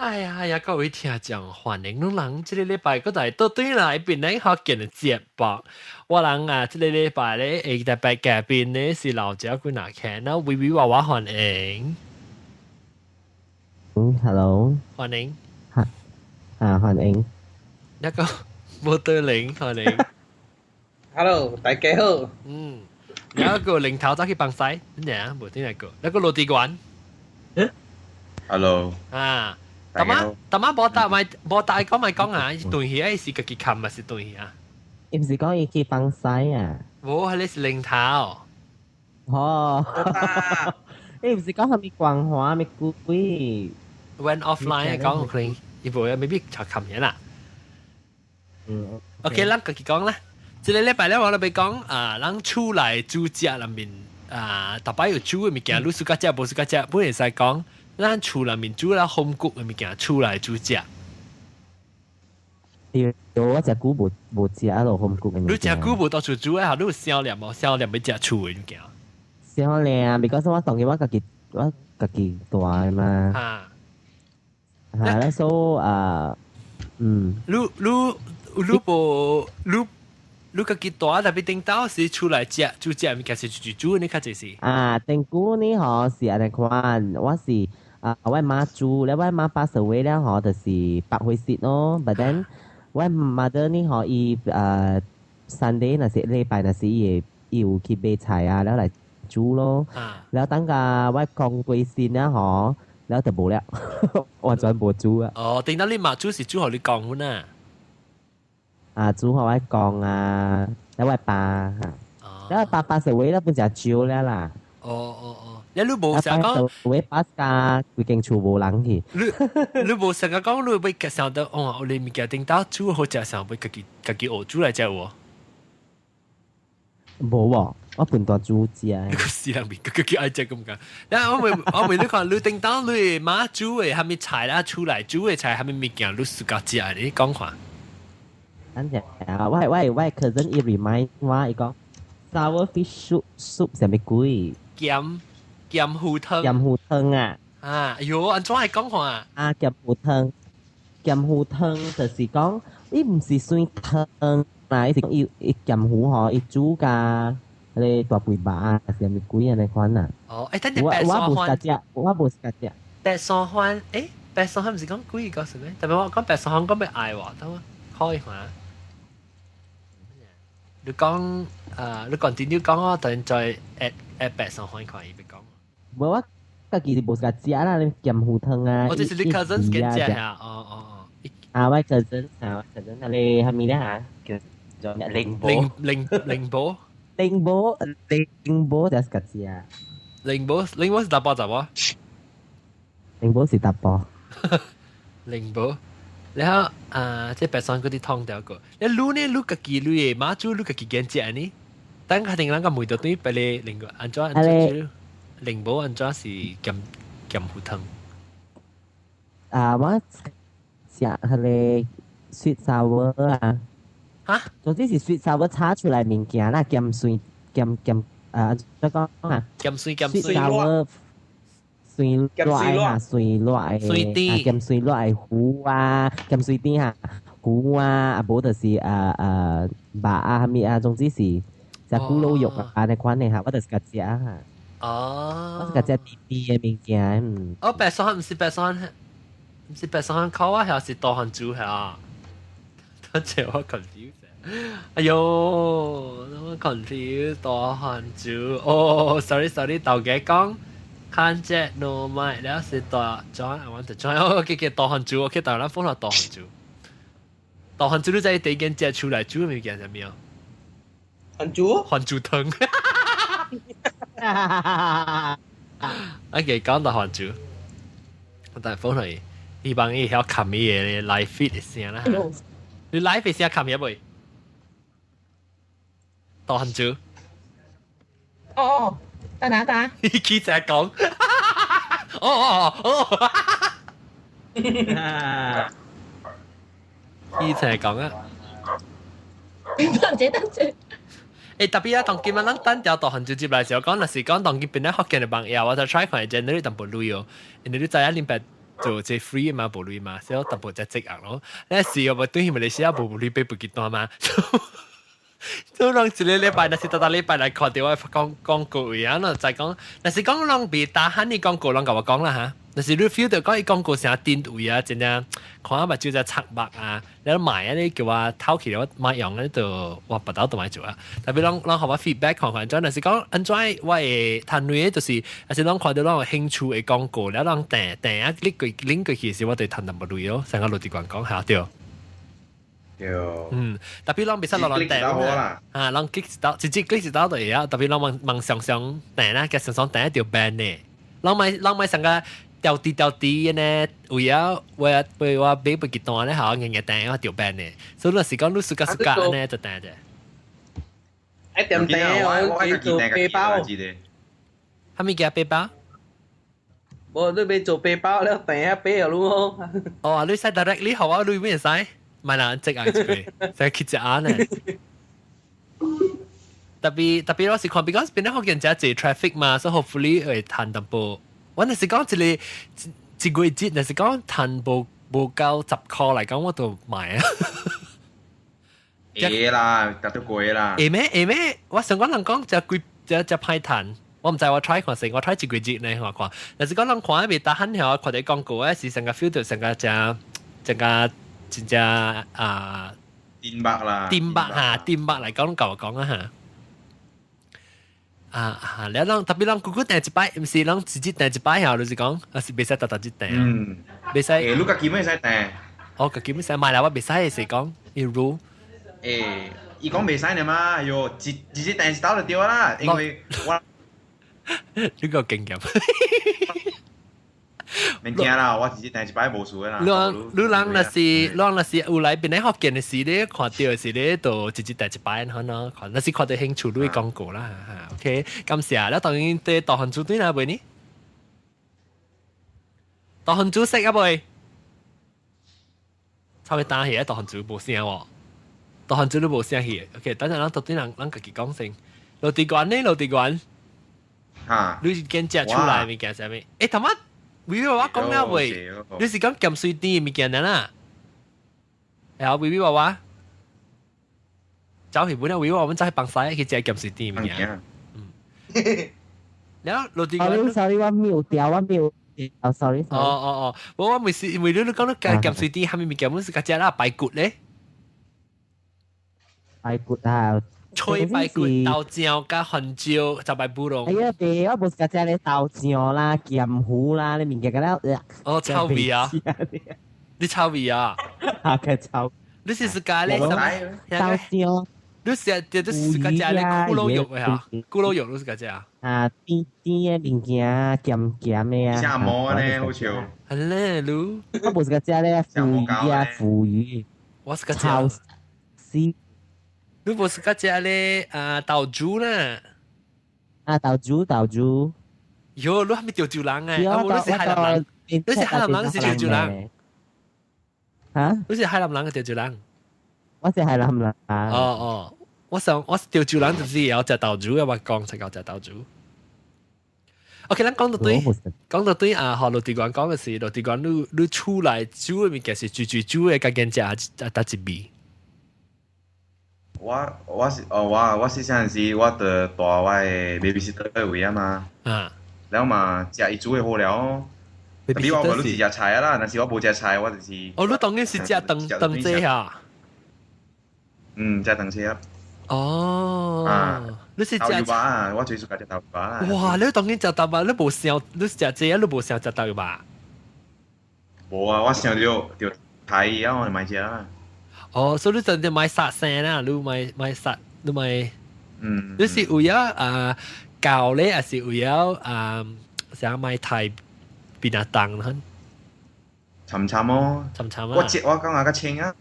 哎呀哎呀，各位聽眾，歡迎攏人，這个禮拜閣來倒轉來檳榔福建的節目。我人啊，這个禮拜咧，下特別嘉賓咧是老趙幾若客，那微微娃娃歡迎。嗯，hello。歡迎。哈，啊，歡迎。一個摩托鈴歡迎。 Hello，大家好。嗯，有一個領頭走去幫西，咩啊？無聽過。一個羅地管。 Hello。啊。大媽，大媽無答咪無答講咪講啊！斷去啊，是家己冚還是斷去啊？伊毋是講伊去放屎啊？無，彼个是領頭。哦。伊毋是講啥物光華咩鬼？Went offline 講可能伊無啊，maybe 就冚嘢啦。嗯。 OK，咱家己講啦。這个禮拜咧，我咧欲講啊，咱厝內煮食內面啊，逐擺有煮的物件，你 suka 食無 suka 食，本會使講。咱厝內面煮啦，烘骨的物件，厝內煮食。對，我食久無無食咯，烘骨的物件。你食久無到厝煮的，你有想念無？想念欲食厝的物件。想念，because 我當時我家己蹛的嘛。嚇。嚇，所以啊，嗯。你你你無你你家己蹛，特別頂到是厝內食煮食物件是自己煮，你較濟是？啊，頂久呢嗬是按呢款，我是。啊，我媽煮，咧我媽 pass away 了嗬，就是百歲節咯。But then 我 mother 呢嗬，伊Sunday 若是禮拜若是伊會伊有去買菜啊，了來煮咯。了等下我講過身了嗬，了就無了，完全無煮啊。哦，頂到你媽煮是煮予你公款啊？啊，煮予我公啊，了我爸，了我爸 pass away 了本誠少了啦。哦哦哦，你你無想講，會 pass 甲規間厝無人去。你你無想講，你會想到哦，你物件頂到煮好食，想欲家己家己學煮來食無？無喎，我本大煮食。你個死人面，家己愛食咁講。然後我問你看，你頂到你媽煮的啥物菜啦，厝內煮的菜，啥物物件，你 suka 食的？你講看。等陣啊，我 cousin 伊 remind 我，伊講 sour fish soup 啥物鬼？鹹鹹魚湯。鹹魚湯啊！啊，哎喲，按怎會講話？啊，鹹魚湯，鹹魚湯就是講，伊毋是算湯啦，伊是講伊伊鹹魚吼，伊煮甲彼個大肥肉啊，是啥物鬼按呢款啊？哦，欸，等陣白我我無 suka 食，我無 suka 食。白沙番，欸，白沙番毋是講鬼個什麼？特別我講白沙番講欲愛喎，等我考一下。你講啊，你 continue 講我等再 add add 白沙番看伊欲講。無我家己是無 suka 食啦，你鹹魚湯啊。哦，這是你 cousin 嘅食啊？哦哦哦。啊，我 cousin 啊，我 cousin 啊，你係咪咧嚇？叫做咩？靈寶。靈靈靈寶。靈寶，靈寶就 suka 食。靈寶，靈寶是查埔查某？靈寶是查埔。靈寶。然後啊，這白蒜嗰啲湯掉過。你滷呢？滷家己滷的，媽煮滷家己揀食呢？等下定咱個問到對別個另外按怎按怎煮？靈寶按怎是鹹鹹魚湯？啊，我食彼个 sweet sour 啊。嚇？總之是 sweet sour 炒出來物件啦，鹹酸鹹鹹啊，怎講啊？鹹酸鹹酸。 sweet sour 酸辣啊，酸辣的，酸甜，鹹酸辣的魚啊，鹹酸甜哈，魚啊，啊無就是啊啊肉啊，啥物啊，總之是食咕嚕肉啊，按呢款的哈，我就是較食哈。哦。我是較食甜甜的物件，嗯。哦，白蒜毋是白蒜，毋是白蒜烤啊，還是大番薯嚇？等陣我 confuse。哎喲，我 confuse 大番薯。哦，sorry sorry，頭家講。看這 no 買了是大 join I want to join 哦，記記大番薯，OK，台灣風啦大番薯。大番薯你知第一間食厝內煮的物件啥物啊？番薯？番薯湯。啊，給講大番薯，但係風嚟，希望伊曉冚伊的 live feed 的聲啦。你 live 的聲冚嘢未？大番薯。哦，等下等下。起在講。哦哦哦。伊才講啊。等者等者。欸，特別啊，當今啊，咱等條大番薯接來時候講，若是講當今檳榔福建的網頁，我就 try 看 generate 淡薄鐳哦，因為你知影恁爸做這 free 嘛，無鐳嘛，所以淡薄才積壓咯。那時我咪對馬來西亞無鐳買不幾單嘛。所以人一個禮拜，若是逐逐禮拜來看著我講廣告位啊，喏，就講，若是講人袂 tahan 你廣告，人共我講啦嚇。若是你 feel 到講伊廣告成電位啊，真正看目睭才插目啊，你買啊，你叫我偷起我買用啊，就我別兜都買做啊。特別攏攏予我 feedback 看看，怎若是講按怎我會趁鐳就是，若是攏看著攏有興趣的廣告，了攏訂訂啊，你過拎過去時，我就趁淡薄鐳咯，成個落地關講下對。對。嗯，特別攏袂使落落訂啦，啊，攏 click 一刀，直接 click 一刀就會啊。特別攏網網上上訂啦，佮上上訂就 ban 呢。攏買攏買上個掉啲掉啲呢，為啊我為我買不幾單咧，嚇硬硬訂我就 ban 呢。所以若是講你 suka suka 呢，就訂啫。一點訂我去做背包。蝦米叫背包？無，你欲做背包了，訂下背咯。哦，你使 directly 予我，你咩使？唔係啦，即係一個，使去食呢。特別特別我是看，because 變咗福建遮濟 traffic 嘛，所以 hopefully 會趁淡薄。我若是講一個一個月節，若是講趁無無夠10箍來講，我就買啊。會啦，達到過啦。會咩？會咩？我上講人講食貴食食歹趁，我毋知我 try 看先，我 try 一個月節呢看看。若是講人看袂 tahan 曉，看著廣告啊，是成個 feel 到成個誠成個真正啊，電目啦，電目嚇，電目來講，共我講啊嚇。啊啊！你攏特別攏久久訂一擺，毋是攏直接訂一擺嚇，就是講，啊是袂使逐逐日訂。嗯，袂使。欸，你家己欲使訂？哦，家己欲使買啦，我袂使是講，伊如。欸，伊講袂使呢嘛，哎喲，直直接訂一刀就對啦，因為我呢個經驗。免驚啦，我直接訂一擺無事啦。你你人若是你人若是有來邊咧福建的時咧，看著的時咧，就直接訂一擺可能，看若是看著興趣，你廣告啦嚇。OK，感謝。你當然對導航組對啦，未呢？導航組識啊未？差不多打起啊，導航組無聲喎，導航組都無聲去。OK，等陣咱到底人咱家己講先。落地關呢？落地關。嚇！你是見食出來物件啥物？欸，頭仔。微微娃娃講了未？你是講鹹水甜的物件啦？然後微微娃娃，走去本來微微娃娃，阮走去放西去食鹹水甜的物件。嗯。然後落地關。Sorry，我秒掉，我秒掉，sorry。哦哦哦，我我每次每你你講到鹹水甜，蝦米物件，阮是較食啦排骨咧。排骨啊！脆排骨、豆漿佮番椒、雜白布龍。哎呀，對，我無是食咧豆漿啦、鹹糊啦，你物件個了。哦，臭味啊！你臭味啊？啊，個臭。你是自家咧？豆漿。你是這都是自家食咧咕嚕肉的哈？咕嚕肉你是家食啊？啊，甜甜的物件，鹹鹹的啊。像毛呢，好笑。係咧，你。我無是家食咧腐魚啊，腐魚。我是家食。炒絲。你無是較食咧啊豆珠啦？啊豆珠豆珠。喲，你係咪潮州人誒？啊，你是海南人？你是海南人是潮州人？嚇？你是海南人定潮州人？我是海南人。哦哦，我想我是潮州人，就是會曉食豆珠，我講才夠食豆珠。OK，咱講到對，講到對啊！學陸地館講嘅是陸地館，你你厝內煮嘅物件是煮煮煮的，家己食啊，佗一味。我我是哦，我我細漢時我就帶我的 babysitter 位啊嘛，啊，了嘛食伊煮的好了。特別我無你是食菜啊啦，若是我無食菜，我就是。哦，你當然是食當當這啊？嗯，食當這啊。哦，啊，你是食豆油啊？我最喜歡食豆油啦。哇！你當然食豆油，你無想你食這啊？你無想食豆油吧？無啊，我想著著睇啊，我就買食啦。哦，所以你真正買殺生啦，你買買殺，你買，嗯，你是為了啊教咧，還是為了啊想買台比較重啦？沉沉哦，沉沉啊！我食我感覺較清啊，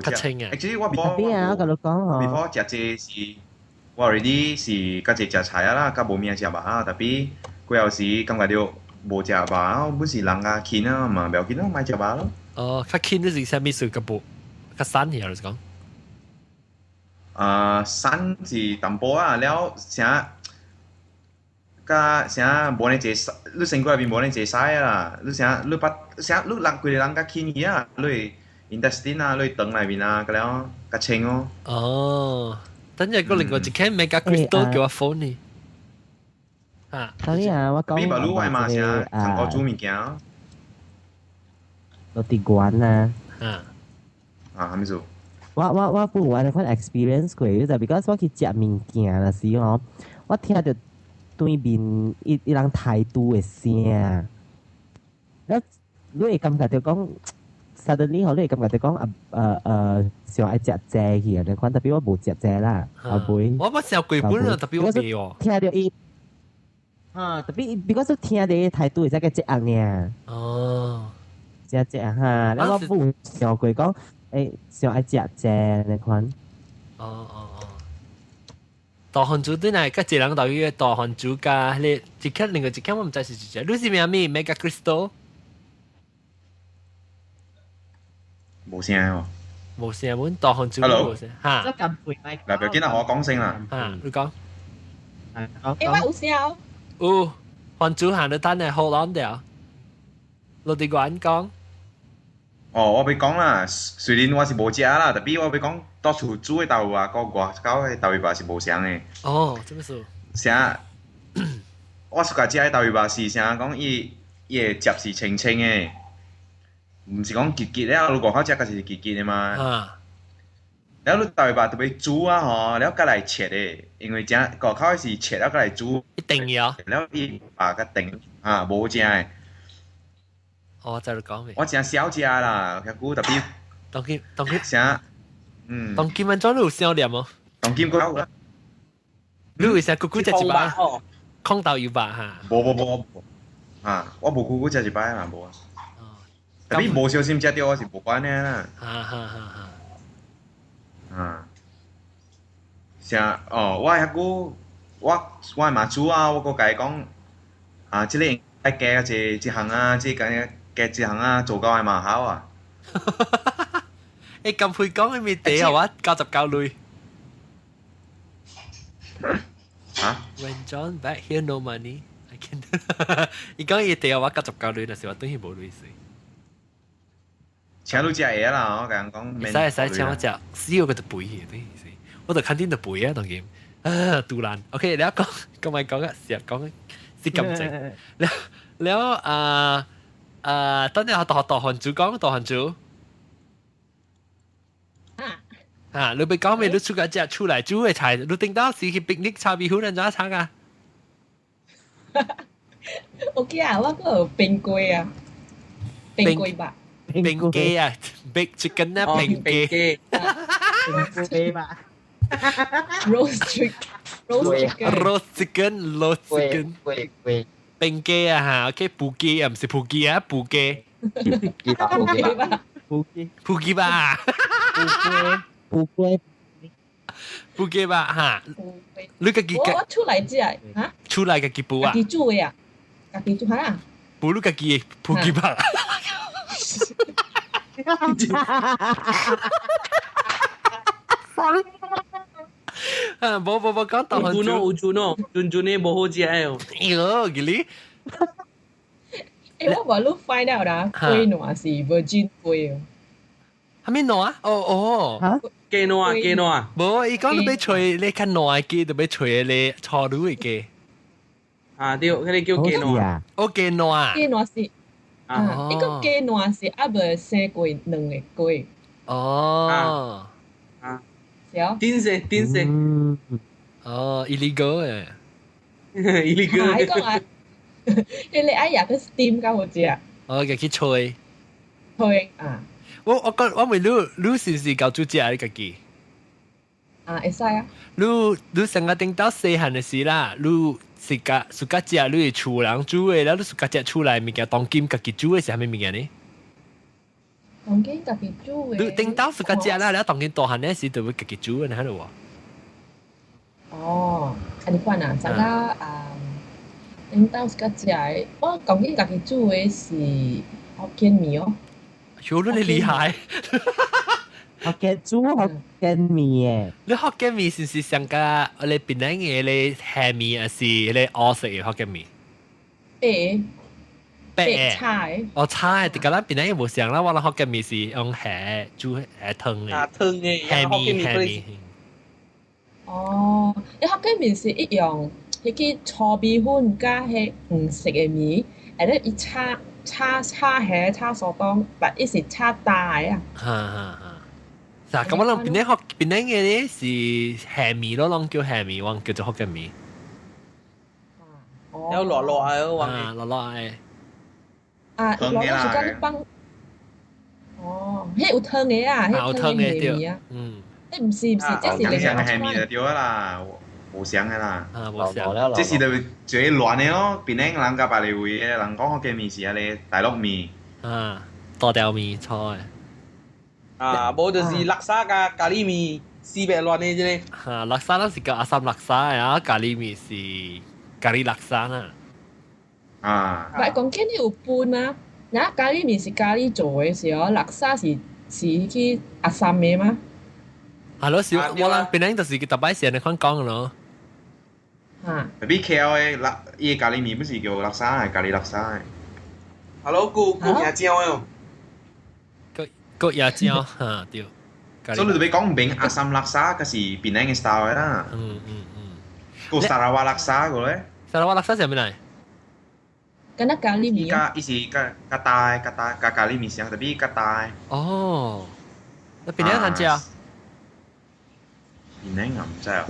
較清啊。 Actually 我 before 啊，我共你講 before 食這是，我 already 是較濟食菜啊啦，較無物食肉啊，特別過後時感覺著無食肉啊，本是人較輕啊嘛，不要緊咯，莫食肉咯。哦，較輕就是啥物事較無較散去啊，就是講。啊，散是淡薄啊，了啥？甲啥無呢濟，你身軀內面無呢濟屎啦，你啥你把啥你人規個人較輕去啊，你 intestine 啊，你腸內面啊，個了較清哦。哦，等陣個另外一間 Mega Crystal 叫我 phone 呢。啊， sorry 啊，我講比如我嘛啥，韓國煮物件。落地關啊。啊。啊，啥物事？我有按呢款 experience 過，就 because 我去食物件的時候，我聽著對面伊伊人態度的聲，了你會感覺著講，suddenly 吼，你會感覺著講啊想愛食濟去按呢款，特別我無食濟啦，後尾。我捌食過本啊，特別我未喎。聽著伊，啊，特別 because 聽著伊態度會使較積壓爾。哦。食食哈，了我有想過講。想愛食濟按呢款。哦哦哦。大番薯對來，甲一人頭去大番薯加彼个一間，另外一間我毋知是一隻。你是名物 Mega Crystal？無聲哦。無聲，阮大番薯無聲。哈。嗱，不要緊啦，我講聲啦。哈，你講。欸，我有聲哦。有，番薯行得等下好難掉。落地館講。哦，我欲講啦，雖然我是無食啦，特別我欲講，到厝煮的豆腐啊，佮外口的豆腐肉是無相的。哦，這麼說。啥？我暑假食的豆腐肉是啥？講伊伊的汁是清清的，毋是講結結了，你外口食個是結結的嘛。啊。了你豆腐肉特別煮啊吼，了佮來切的，因為正外口的是切了佮來煮。一定要。了伊肉較定啊，無食的。哦，在你講未？我真少食啦，較久特別。當今當今啥？嗯。當今安怎你有少念哦？當今閣有。你為啥久久食一擺？空豆油吧哈？無無無，啊，我無久久食一擺啦，無啊。特別無小心食著，我是無管的啦。哈哈哈哈。啊。啥？哦，我遐久，我我媽煮啊，我閣共伊講，啊，這個愛加這這項啊，這個。加一項啊，做到還嘛好啊！欸，咁會講嘅咪地啊，我99鐳。嚇？When John back here no money, I can。伊講伊地啊，我99鐳，但是我等於無鐳水。請你食會啦，我共人講。會使會使，請我食，死我個就肥去，等於是，我就肯定就肥啊，當今。啊，杜蘭，OK，你講，講咪講啊，成日講是感情。了了啊！等陣大大番薯講大番薯。啊！啊，你欲講咩？你出個隻出來煮的菜，你頂到時去 picnic 炒米粉，按怎炒啊？ OK 啊，我閣有冰雞啊，冰雞肉。冰雞啊，big chicken 啊，冰雞。冰雞吧。 Roast chicken，roast chicken，roast chicken，roast chicken。雞雞。冰雞啊嚇，OK，布雞啊，毋是布雞啊，布雞。雞吧，布雞吧，布雞，布雞吧，布雞，布雞吧嚇。你家己我出來食嚇？出來家己煮啊？家己煮的啊，家己煮哈。不你家己布雞吧。 Sorry。啊，無無無講大番有準哦，有準哦，準準的無好食的哦。哎喲，吉利。欸，我無你 find out 啦，雞卵是 virgin 雞哦。啥物卵啊？哦哦。雞卵雞卵。無，伊講你欲揣你較爛的雞，就欲揣你初女的雞。啊對，彼个叫雞卵。哦，雞卵。雞卵是啊，伊個雞卵是猶未生過卵的雞。哦。啊。是哦。頂勢頂勢。哦，illegal 的。 illegal。啊，伊講啊，你你愛入去 steam 較好食。哦，家去揣。揣啊。我我講我問你，你是毋是𠢕煮食你家己？啊，會使啊。你你上個頂到細漢的時啦，你是家自家食，你是厝人煮的，了你自家食厝內物件，當今家己煮的是啥物物件呢？當今家己煮的。你頂到自家食啦，了當今大漢的時就會家己煮的，係無？哦，按呢款啊，啥個啊？頂到自家食的，我當今家己煮的是福建麵哦。喲，你厲害！福建煮福建麵嘅。你福建麵是唔是上個你檳城嘅你蝦麵，還是你烏色嘅福建麵？白白白菜。哦，菜，這個咱檳城無像啦，我諗福建麵是用蝦煮蝦湯嘅。啊，湯嘅，蝦麵蝦麵。哦，你福建麵是一樣，彼個糙米粉佮彼黃色的麵，下咧伊炒炒炒蝦炒蘇東，但伊是炒焦的啊。哈哈哈。嗱，咁我諗檳城福檳城嘅咧是蝦麵咯，攏叫蝦麵，我叫做福建麵。有落落啊，啊，落落嘅。啊，落落是講你放。哦，彼有湯的啊，彼湯的蝦麵啊。嗯。彼毋是毋是，這是另外一蝦麵就對啦，無相的啦。啊，無相。這是就最亂的咯，檳城人佮別个位的人講福建麵是按呢大陸麵。啊，大條麵菜。啊，無就是叻沙佮咖喱麵，四白亂的這个。哈，叻沙咱是叫阿三叻沙啊，咖喱麵是咖喱叻沙啦。啊。但講緊你有分嗎？那咖喱麵是咖喱做的是哦，叻沙是是去阿三的嗎？係咯，小我諗檳城就是逐擺是按呢款講咯。啊。 特別 KL 的叻，伊咖喱麵不是叫叻沙，係咖喱叻沙的。係咯，顧顧椰椒的哦。顧椰椒，哈對。所以你特別講唔明阿三叻沙，嗰是檳城的 style 的啦。嗯嗯嗯。個沙拉瓦叻沙個咧？沙拉瓦叻沙是啥物來？敢若咖喱麵。伊是較較大較大較咖喱麵相，特別較大。哦，那檳城通食？檳城啊，毋知啊。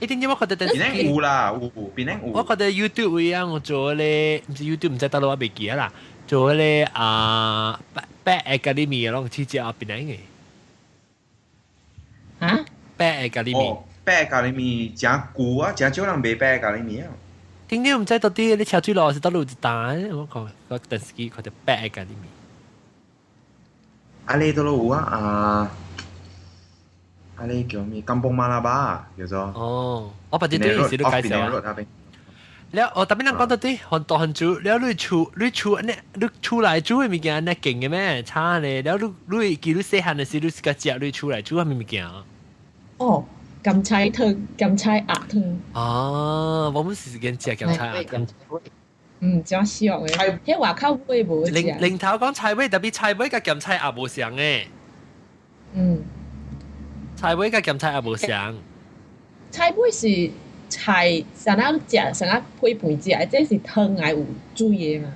一定我覺得檳城有啦，有檳城有。我覺得 YouTube 位啊，我做咧，毋是 YouTube 毋知佗落我袂記啦，做咧啊白白的咖喱麵，攏去食檳城的。啊？白的咖喱麵。白咖喱麵誠舊啊，誠少人賣白咖喱麵啊。頂你毋知到底你車水路是佗落有一單，我看我電視機看著白的咖喱麵。啊，你佗落有啊？啊，啊，你叫咩？金邦馬拉巴叫做。哦，我捌這對是你介紹啊。了，我特別人講到底，很多很煮，了你厝你厝呢，你厝內煮的物件呢勁的咩？差咧，了你你記你細漢的時，你自家食你厝內煮啥物物件？哦，鹹菜湯、鹹菜鴨湯。哦，我們是跟食鹹菜鴨湯。嗯，真俗的。彼外口買無食。零零頭講菜尾，特別菜尾佮鹹菜鴨無相的。嗯。菜尾佮鹹菜鴨無相。菜尾是菜，啥仔食，啥仔配飯食，這是湯來有水的嘛？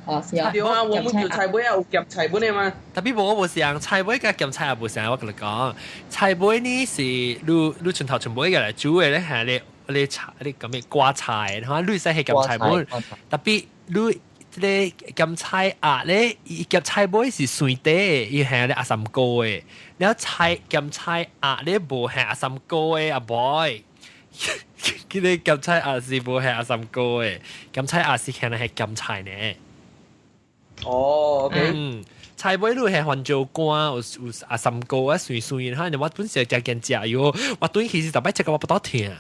哦，是啊。對啊，我們做菜尾啊，有鹹菜本的嘛。特別無無相，菜尾佮鹹菜也無相，我共你講，菜尾呢是你你從頭從尾個來煮的咧，係你你菜你咁嘅瓜菜，嚇你使係鹹菜本，特別你這个鹹菜鴨咧，伊鹹菜尾是酸底，伊係咧阿三哥的，了菜鹹菜鴨咧無係阿三哥的阿 boy。佢哋鹹菜鴨是無係阿三哥的，鹹菜鴨是可能係鹹菜呢。哦，OK。嗯，菜尾你係番椒乾，有有阿三哥啊，酸酸哈，我本身食見食喲，我轉去是逐擺食到我腹肚疼。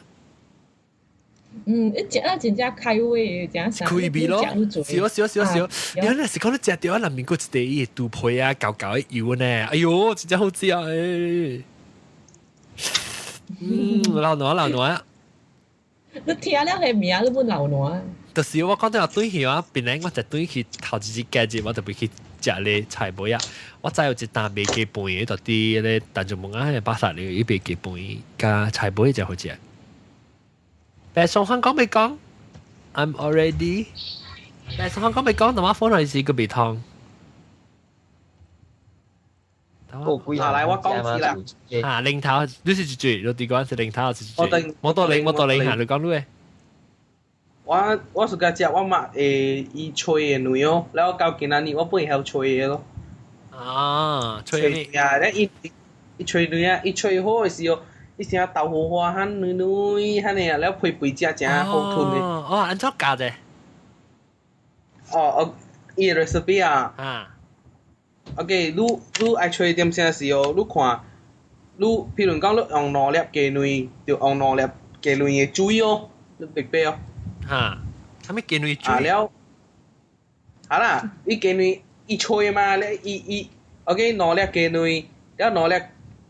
嗯，伊食啊真正開胃，真啥？開味咯，少少少少。你若是講你食著啊，內面閣一塊伊的肚皮啊，厚厚的油呢，哎喲，真正好食誒。嗯，流涎流涎。你聽了彼名，你欲流涎。就是我講到轉去啊，本來我就轉去頭一日假日，我就袂去食咧菜尾啊。我知有一擔賣雞飯的，就佇咧陳忠門仔彼巴剎裡，伊賣雞飯佮菜尾誠好食。白松香講未講？I'm already。白松香講未講？電話 phone 還是閣未通？啊，來我講次啦。啊，零頭，你是一句，你佇講是零頭是一句。摩多零，摩多零，嚇，你講你的。我我是較食我媽會伊炊的糜哦，了到今仔日我本會曉炊的咯。啊，炊啊，了伊伊炊糜啊，伊炊好的時候，伊成豆腐花遐軟軟遐爾啊，了配肥食誠好吞的。哦，按怎教者？哦哦，伊的 recipe 啊。啊。 OK，你你愛炊點啥時候，你看，你譬如講你用兩粒雞卵，就用兩粒雞卵的水哦，你白白哦。哈，啥物雞卵水？啊了，好啦，伊雞卵伊炊嘛，咧伊伊，OK，兩粒雞卵，了兩粒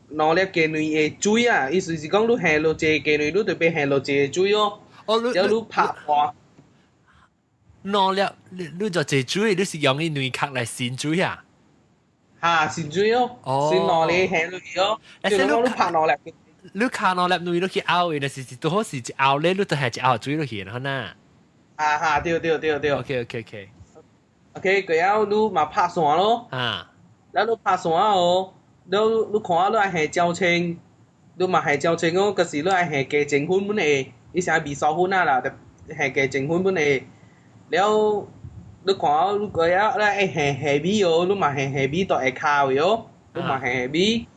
兩粒雞卵的水啊，意思是講你下落一個雞卵，你就欲下落一個水哦。哦，了你拍破。兩粒你你就一水，你是用伊卵殼來滲水啊？哈，滲水哦，滲兩粒下落去哦。就講你拍兩粒。你敲兩粒卵落去拗，伊就是拄好是一拗咧，你就下一拗水落去，然後呢？啊哈，對對對對。 OK。 OK，過後你嘛拍散咯。了你拍散哦，了你看你愛下椒青，你嘛下椒青哦，可是你愛下雞精粉本會，伊是愛味噌粉啊啦，就下雞精粉本會。了你看你過後你愛下蝦米哦，你嘛下蝦米到下跤位哦，你嘛下蝦米。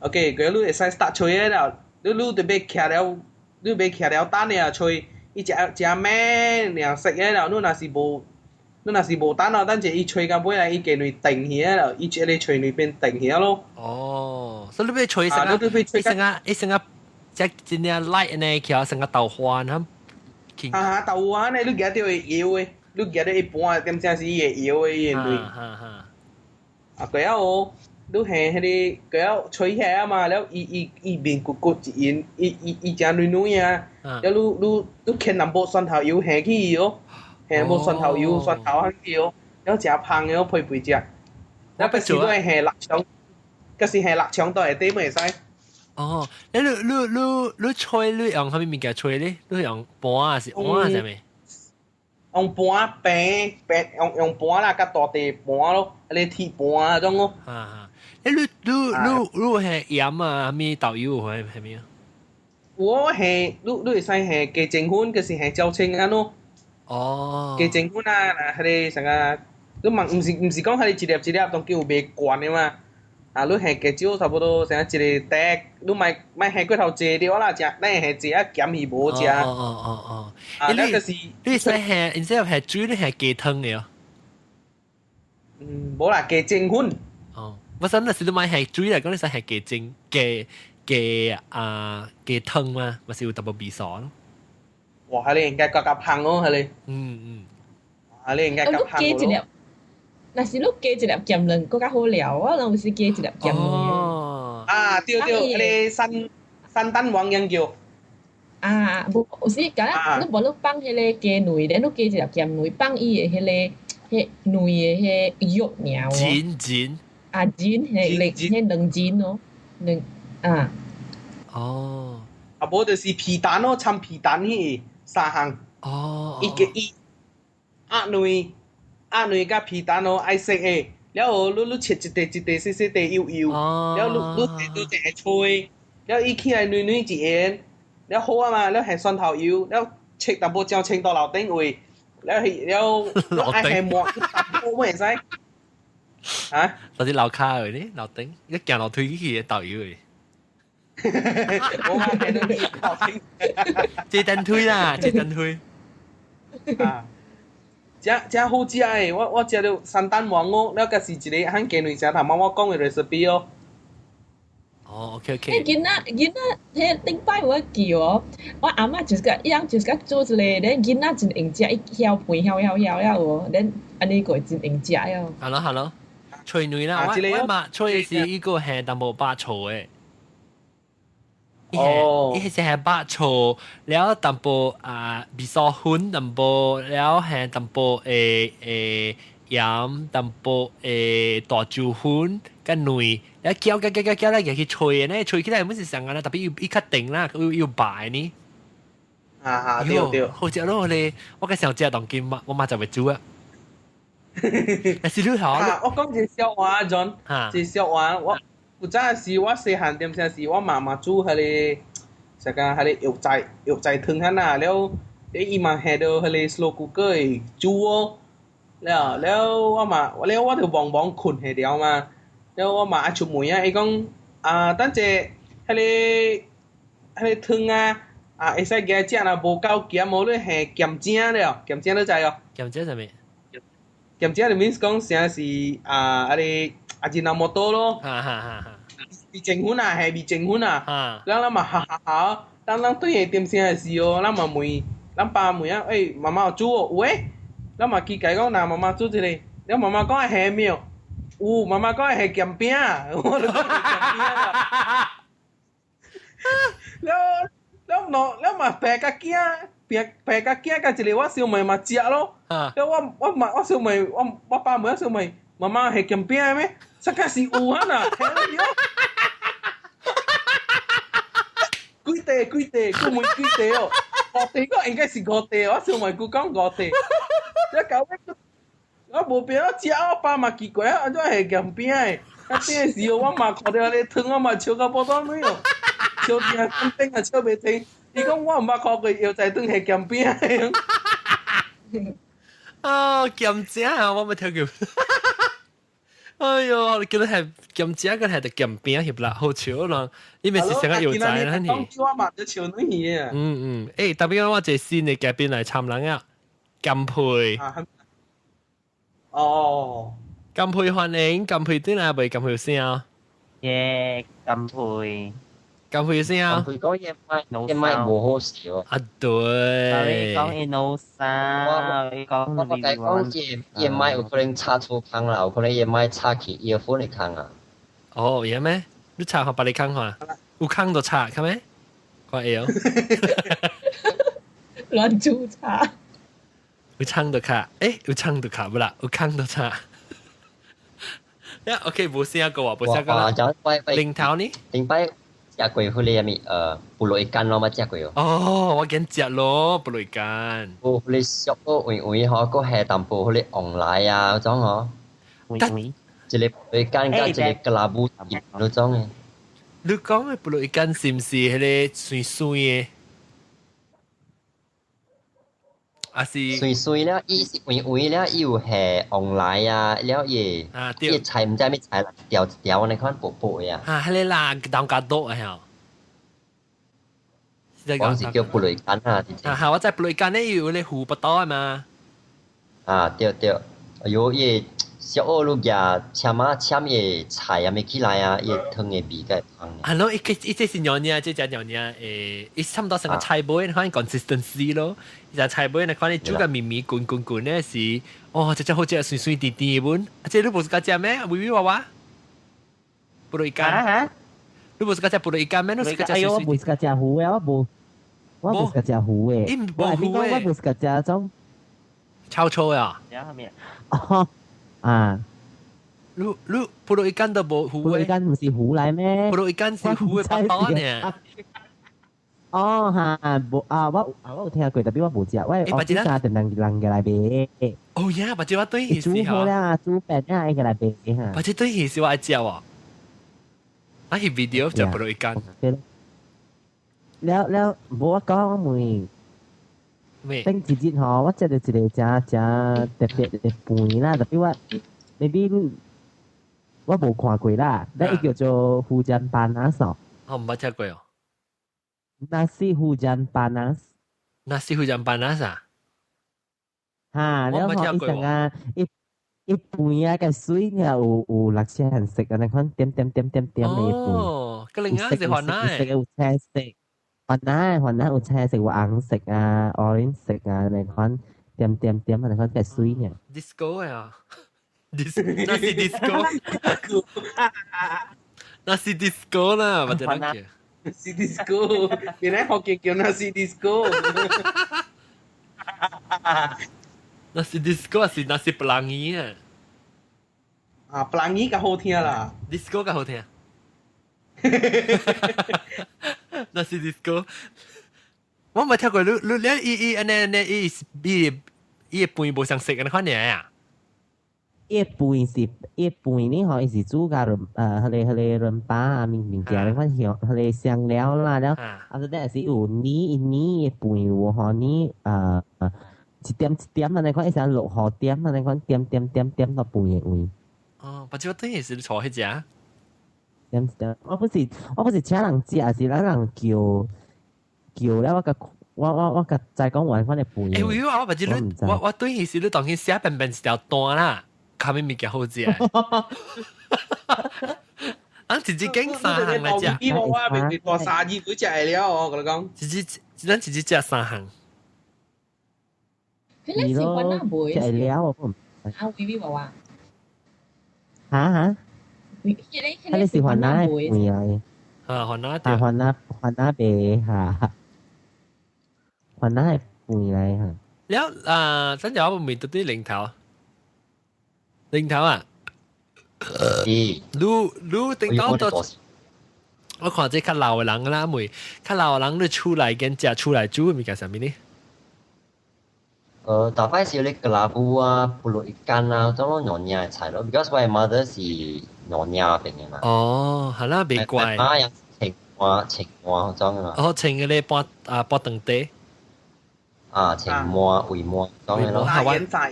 OK，過後你會使 start 吹了，你你就欲徛了，你欲徛了等爾吹，伊食食咩爾色的了，你若是無。你若是無等哦，等者伊吹到尾來，伊雞卵定起來了，伊這个吹卵變定起來咯。哦，所以你欲吹成啊，伊成啊，伊成啊，只真正 light 呢，起成個豆花咁。啊豆花呢，你夾到會搖的，你夾到一半點正是伊會搖的伊的卵。啊，過後哦，你下彼个過後吹起來啊嘛，了伊伊伊面骨骨一圓，伊伊伊誠軟軟啊，了你你你牽淡薄蒜頭油下去哦。下無蒜頭油，蒜頭下去哦，了誠芳的哦，配配食。了閣是你愛下臘腸，閣是下臘腸到下底嘛會使。哦，你你你你你吹你用啥物物件吹咧？你用盤還是碗啥物？用盤平平用用盤啦，較大地盤咯，彼个鐵盤嗰種咯。啊，你你你你你下鹽啊，啥物豆油係係咪啊？我下你你會使下雞精粉，閣是下椒青按咯。雞精粉啊，嗱，彼個啥個，你嘛毋是毋是講彼個一粒一粒當叫有賣罐的嘛？啊，你下加少差不多啥一個袋，你莫莫下過頭濟了啦，食咱下濟啊鹹去無食。啊，那個是你使下，instead of 下水，你下雞湯的哦。嗯，無啦，雞精粉。哦，我想那時你莫下水來講，你使下雞精雞雞啊雞湯嘛，嘛是有淡薄味素咯。哇，彼個應該較較芳哦，彼個。彼個應該較芳咯。若是你加一粒鹹卵，閣較好料。我攏是加一粒鹹卵。哦。啊，對對，彼個三三蛋黃樣叫。啊，無有時敢若你無你放彼个雞卵咧，你加一粒鹹卵，放伊的彼个彼卵的彼肉爾。筋筋。啊，筋，彼兩彼兩筋哦，兩啊。哦。啊，無就是皮蛋咯，摻皮蛋彼個三項。伊個伊鴨卵。鴨卵佮皮蛋哦，愛色的，了後你你切一塊一塊細細塊幼幼，了你你你淨係吹，了伊起來軟軟一圓，了好啊嘛，了下蒜頭油，了切淡薄醬清到樓頂位，了了了愛下抹淡薄會使，啊？就是樓跤的呢，樓頂一行樓梯去豆油的。我嘛見到你樓頂，這電梯啦，這電梯。啊。誠誠好食的，我我食著三蛋黃哦，了閣是一个漢雞卵城頭媽我講的 recipe 哦。哦，OK。彼囡仔囡仔，彼頂擺有記哦，我阿嬤就是共伊翁就是共煮一个，咧囡仔真會食，伊曉飯曉曉曉了無，咧按呢個真會食了。 Hello hello，吹卵啦，我我嘛吹的是伊個下淡薄肉醋的。哦，伊是下肉醋，了淡薄啊味噌粉淡薄，了下淡薄誒誒鹽淡薄誒大椒粉佮卵，了攪攪攪攪攪咧，入去吹的呢，吹起來本是上個啦，特別伊較定啦，又又白呢。啊啊對對，好食咯咧，我個想食當今嘛，我媽就會煮啊。但是你好，我講一個笑話，John，一個笑話，我。古早時我細漢點聲是我媽媽煮彼個啥個彼個藥材藥材湯遐呐，了伊嘛下著彼個 slow cooker 的煮哦，了了我嘛了我就茫茫睏下了嘛，了我媽愛出門啊，伊講啊等者彼個彼個湯啊啊會使夾食，若無夠鹹無你下鹹精了，鹹精你知哦？鹹精啥物？鹹精就 means 講啥是啊彼個。阿吉那摩多咯，味精粉啊，係味精粉啊，咱咱嘛哈哈哈，咱咱對下點聲的時候，咱嘛問，咱爸問啊，欸，媽媽有煮哦，有誒，咱嘛期待講，若媽媽煮一个，了媽媽講愛下沒有，有有媽媽講係鹹餅，我就講係鹹餅啦。了了喏，了嘛爸佮囝，爸爸佮囝佮一個我小妹嘛食咯。了我我嘛我小妹我我爸問我小妹，媽媽係鹹餅咩？實在是有啊啦，幾塊幾塊，佢問幾塊哦？五塊個應該是五塊，我小妹佢講五塊。這搞尾我無變我食，我爸嘛奇怪，按怎係鹹餅的？啊，這個時候我嘛看著彼個湯，我嘛笑到無當卵哦，笑定頂啊笑袂停。伊講我毋捌看過藥材湯係鹹餅的。啊，鹹食啊，我沒聽過。哎喲，你叫你係鹹食，個係得鹹餅翕啦，好笑咯！你咪是成個藥材啦，你。講我嘛就笑你啊。嗯嗯，欸，特別我一個新的嘉賓來參人啊，甘佩。哦，甘佩歡迎，甘佩對啦，未甘佩有聲啊？耶，甘佩，甘佩有聲啊？甘佩講嘢麥，嘢麥無好笑。啊對。你講嘢 no 聲，你講我我講嘢嘢麥有可能插錯空啦，有可能嘢麥插去 earphone 的空啊。哦，有咩？你插下別你空下，有空就插，係咩？看會哦。亂煮插。有唱就卡，欸，有唱就卡不啦，有空就插。呀，OK，無聲個喎，無聲個啦。零頭呢？頂擺食過彼個啥物菠蘿羹咯，捌食過哦。哦，我見食咯，菠蘿羹。哦，彼個熟個圓圓吼，閣下淡薄彼個黃梨啊，嗰種吼。圓圓。一個菠蘿羹佮一個格拉布嗰種的。你講的菠蘿羹是毋是彼個酸酸的？啊是酸酸了，伊是圓圓了，伊有下黃梨啊，了伊伊菜毋知啥物菜啦，一條一條按呢款薄薄的啊。啊，彼個啦，當家多的吼。講是叫菠蘿羹啊，啊哈，我知菠蘿羹咧有咧糊不到的嘛。啊對對，哎喲，伊小學你舉簽啊簽伊菜啊物起來啊，伊湯的味較會香。啊喏，伊伊這是娘娘，這只娘娘誒，伊差不多成個菜尾，款 consistency 咯。伊只菜尾，你看你煮個綿綿滾滾滾咧是，哦，這只好食酸酸甜甜的本。啊，這你無是較食咩？微微娃娃，菠蘿羹。你無是較食菠蘿羹咩？你是較食哎喲，我無是較食糊的，我無，我無是較食糊的。伊無糊的。我無是較食種臭臭啊。哦。啊！你你菠蘿羹都無糊的，菠蘿羹毋是糊來咩？菠蘿羹是糊的巴肚呢。哦哈，無啊，我啊我有聽過，特別我無食，我我之前定人人過來賣。哦呀，或者我對煮好啦，煮飯啊，伊過來賣哈。或者對魚是我愛食哦。啊，翕 video 就菠蘿羹。了了，無我講我問。頂一日吼，我食著一個誠誠特別的飯啦，特別我 maybe 我無看過啦，那伊叫做福建 panas 哦。我毋捌聽過哦。 Nasi hujan panas。 Nasi hujan panas 啊？哈，了後伊成啊，伊伊飯啊個水啊有有綠色顏色啊，那款點點點點點的飯。哦，個另外是雲南的。有青色。雲南雲南有青色，有紅色啊，orange 色啊，那款點點點啊，那款較水呢。 Disco 啊，disco 那是 disco，那是 disco 啦，或者那個。是 disco，原來福建叫那是 disco。那是 disco 還是那是 pelangi 啊？啊，pelangi 較好聽啦，disco 較好聽。那是 disco，我冇聽過你你你伊伊按呢按呢伊伊伊飯無相食按呢款爾啊？伊飯是伊飯呢吼，伊是煮甲彼個彼個潤巴啊物物件，你款香彼個香料啦，了啊，這是有泥泥的飯有吼泥一點一點按呢款，伊像落雨點按呢款點點點點到飯的位。哦，或者我等於是坐彼隻。點點，我不是我不是請人食，是咱人叫叫了我共我我我共知講完款的飯。欸，有啊，我不知你我我對彼時你當去寫便便一條單啦，較物物件好食。咱一日揀三項來食。我我未大三二幾隻的了，我共你講。一日咱一日食三項。彼個是雲南賣食了我啊，微微娃娃。嚇嚇，彼個彼個是番仔的飯來。啊，番仔啊，番仔番仔賣嚇，番仔的飯來嚇。了啊，等陣我問到啲零頭，零頭啊，咦，你你頂到到。我看這較老的人啦，妹較老的人你厝內跟食厝內煮的物件啥物呢？大擺是咧 kelabu 啊，pulut ikan 啊，種攏娘惹的菜咯。Because 我 mother 是娘惹邊的嘛。哦，係啦，袂怪。媽樣清碗清碗種的嘛。哦，清個咧半啊半長地。啊，清碗味碗種的咯。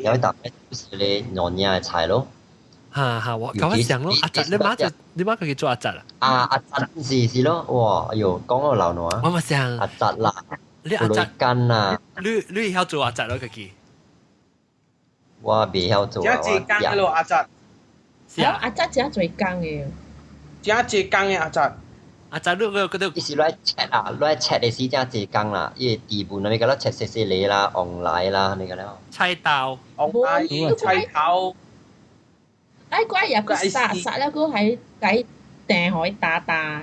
有大擺是咧娘惹的菜咯。嚇嚇，我咁我想咯，阿侄你媽就你媽佢叫做阿侄啊？啊，阿侄是是咯，哇，哎呦，講到流汗。我咪想阿侄啦，你阿侄干啦，你會曉做阿侄咯，自己？我袂曉做啊，這濟工的咯，阿侄。是啊，阿侄真濟工的。這濟工的阿侄。阿侄你個嗰度。伊是來切啊，來切的時真濟工啦，伊個地盤那個啦，切細細粒啦，黃梨啦，那個了。菜刀。黃梨、菜頭。哎，怪也閣殺殺了，閣還該掟予伊打打。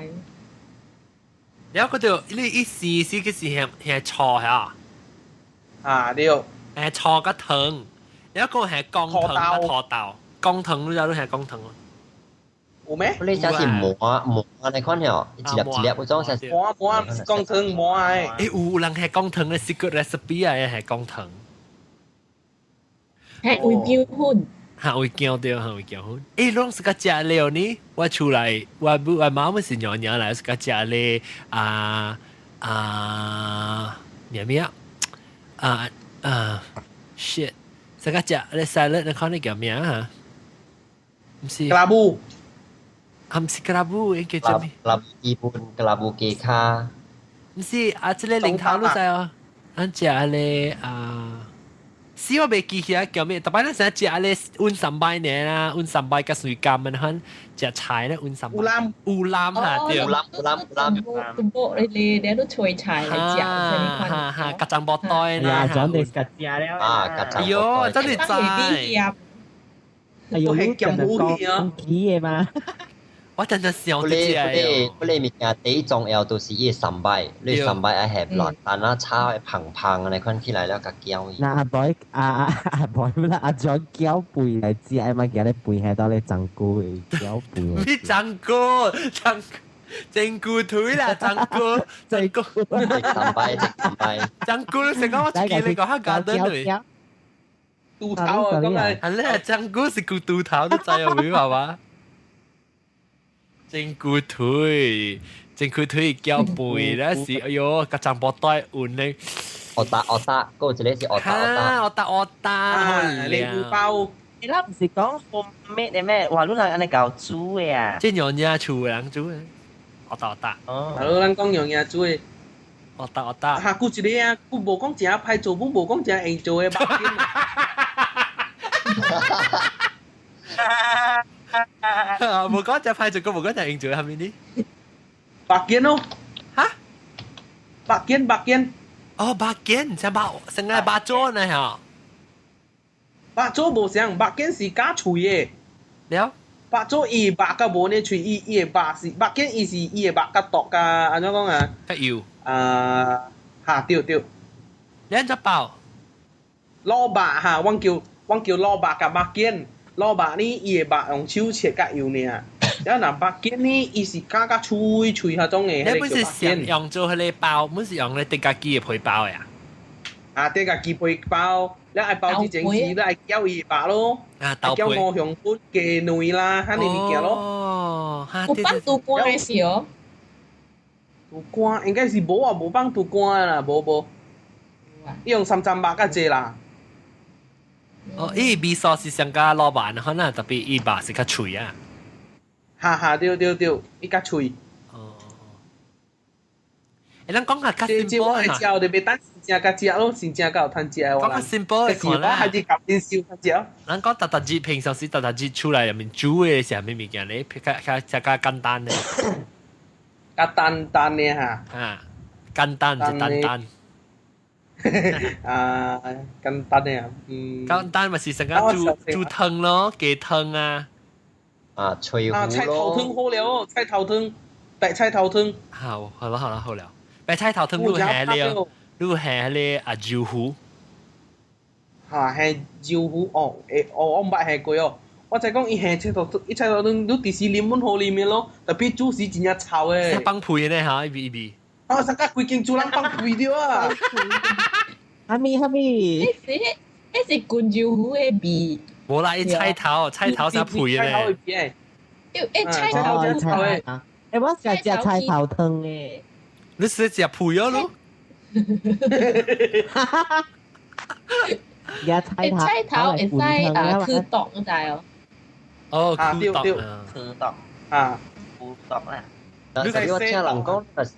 然後嗰度你一試試佢是係係錯嚇。啊對。係錯個糖，有一個係江糖個土豆，江糖你知道係江糖啊？有咩？你這是磨磨那款吼，一粒一粒嗰種是。磨磨是江糖磨的。欸，有人係江糖的 secret recipe 啊，係江糖。係會姜粉。嚇會驚對，嚇會驚粉。欸，攏是個食了呢？我厝內，我母我媽媽是娘娘來，是個食咧啊啊咩咩啊啊啊 shit！是個食咧 salad，你看你叫咩啊？毋是。 Kelabu。啊，毋是 kelabu，應叫做咩？ Kelabu 基本，kelabu 雞跤。毋是啊，這個零頭你知哦？咱食咧啊。死我袂記起來叫咩？逐擺咱成日食咧溫三擺爾啦，溫三擺佮水甘的款食菜咧溫三擺。烏腩烏腩哈對。烏腩烏腩烏腩。淡薄你你你都脆菜來食，哈哈，夾張布袋啦。呀，轉你夾食了。啊，夾張。哎喲，真係知。哎呦，你真係講起的嘛？我真係想你你你物件第一重要就是伊三擺，你三擺愛下落蛋啊，炒的胖胖的款起來了，佮攪伊。那阿boy 阿阿阿 boy 啦，阿 John 攪飯來食，嘛今日飯下到咧髒菇的攪飯。你髒菇，髒整菇腿啦，髒菇，髒菇。三擺，三擺。髒菇，你成講我記你講下簡單嚟。豬頭啊，咁啊。係咧，髒菇是骨豬頭都知啊，會係嘛？整骨腿，整骨腿攪飯咧是，哎喲，個張布袋換咧。學打學打，嗰個一個是學打學打。學打學打，你包。你啦毋是講 homemade 的咩？哇，你人按呢𠢕煮的啊？這娘惹厝的人煮的，學打學打。哦。係咯，咱講娘惹煮的。學打學打。嚇，顧一個啊，佢無講誠歹做，本無講誠會做的目鏡。無講誠歹做，閣無講誠用做，係咪呢？白件咯。嚇？白件白件。哦，白件，像白，成個白做呢嚇。白做無相，白件是加脆的。了。白做伊肉較無呢脆，伊伊的肉是白件，伊是伊的肉較毒較按怎講啊？較油。啊，嚇對對。你按怎包？滷肉哈，阮叫阮叫滷肉佮白件。滷肉呢，伊的肉用手切較油爾。然後若白件呢，伊是加較脆脆彼種的。你本是想用做彼个包，本是用咧疊家己的皮包的啊？啊，疊家己皮包，你愛包之前時，你愛攪伊肉咯。啊，豆攪五香粉、雞卵啦，彼呢物件咯。哦，有放豬肝的是哦？豬肝應該是無啊，無放豬肝啦，無無。伊用三層肉較濟啦。哦，伊味素是上加老板，可能特別伊肉是較脆啊。哈哈，對對對，伊較脆。哦。欸，咱講下較 simple 啦。這我食就袂等真正較食咯，真正較有通食的。講較 simple 的看啦。我還是夾點燒較食。咱講逐逐日平常時逐逐日出來入面煮的是啥物物件咧？較較較較簡單的。較簡單的哈。啊，簡單就單單。啊，簡單的啊，嗯。簡單咪是成個煮煮湯咯，雞湯啊。啊，脆啊，菜頭湯好了哦，菜頭湯，白菜頭湯。好，好啦好啦好了，白菜頭湯你下了，你下咧啊椒糊。嚇，係椒糊哦，誒，我毋捌下過哦。我就講伊下菜頭湯，伊菜頭湯你直時啉滿好啉的咯，特別煮時真正臭的。放屁呢嚇，伊味伊味。啊！成個規間主人放屁著啊！哈咪哈咪。彼是滾椒糊的味。無啦，伊菜頭菜頭啥屁咧？誒菜頭真臭的。誒，我成日食菜頭湯的。你是食屁啊咯？菜菜頭會使啊去毒，你知哦？哦，去毒，去毒啊，去毒啦。特別我聽人講，若是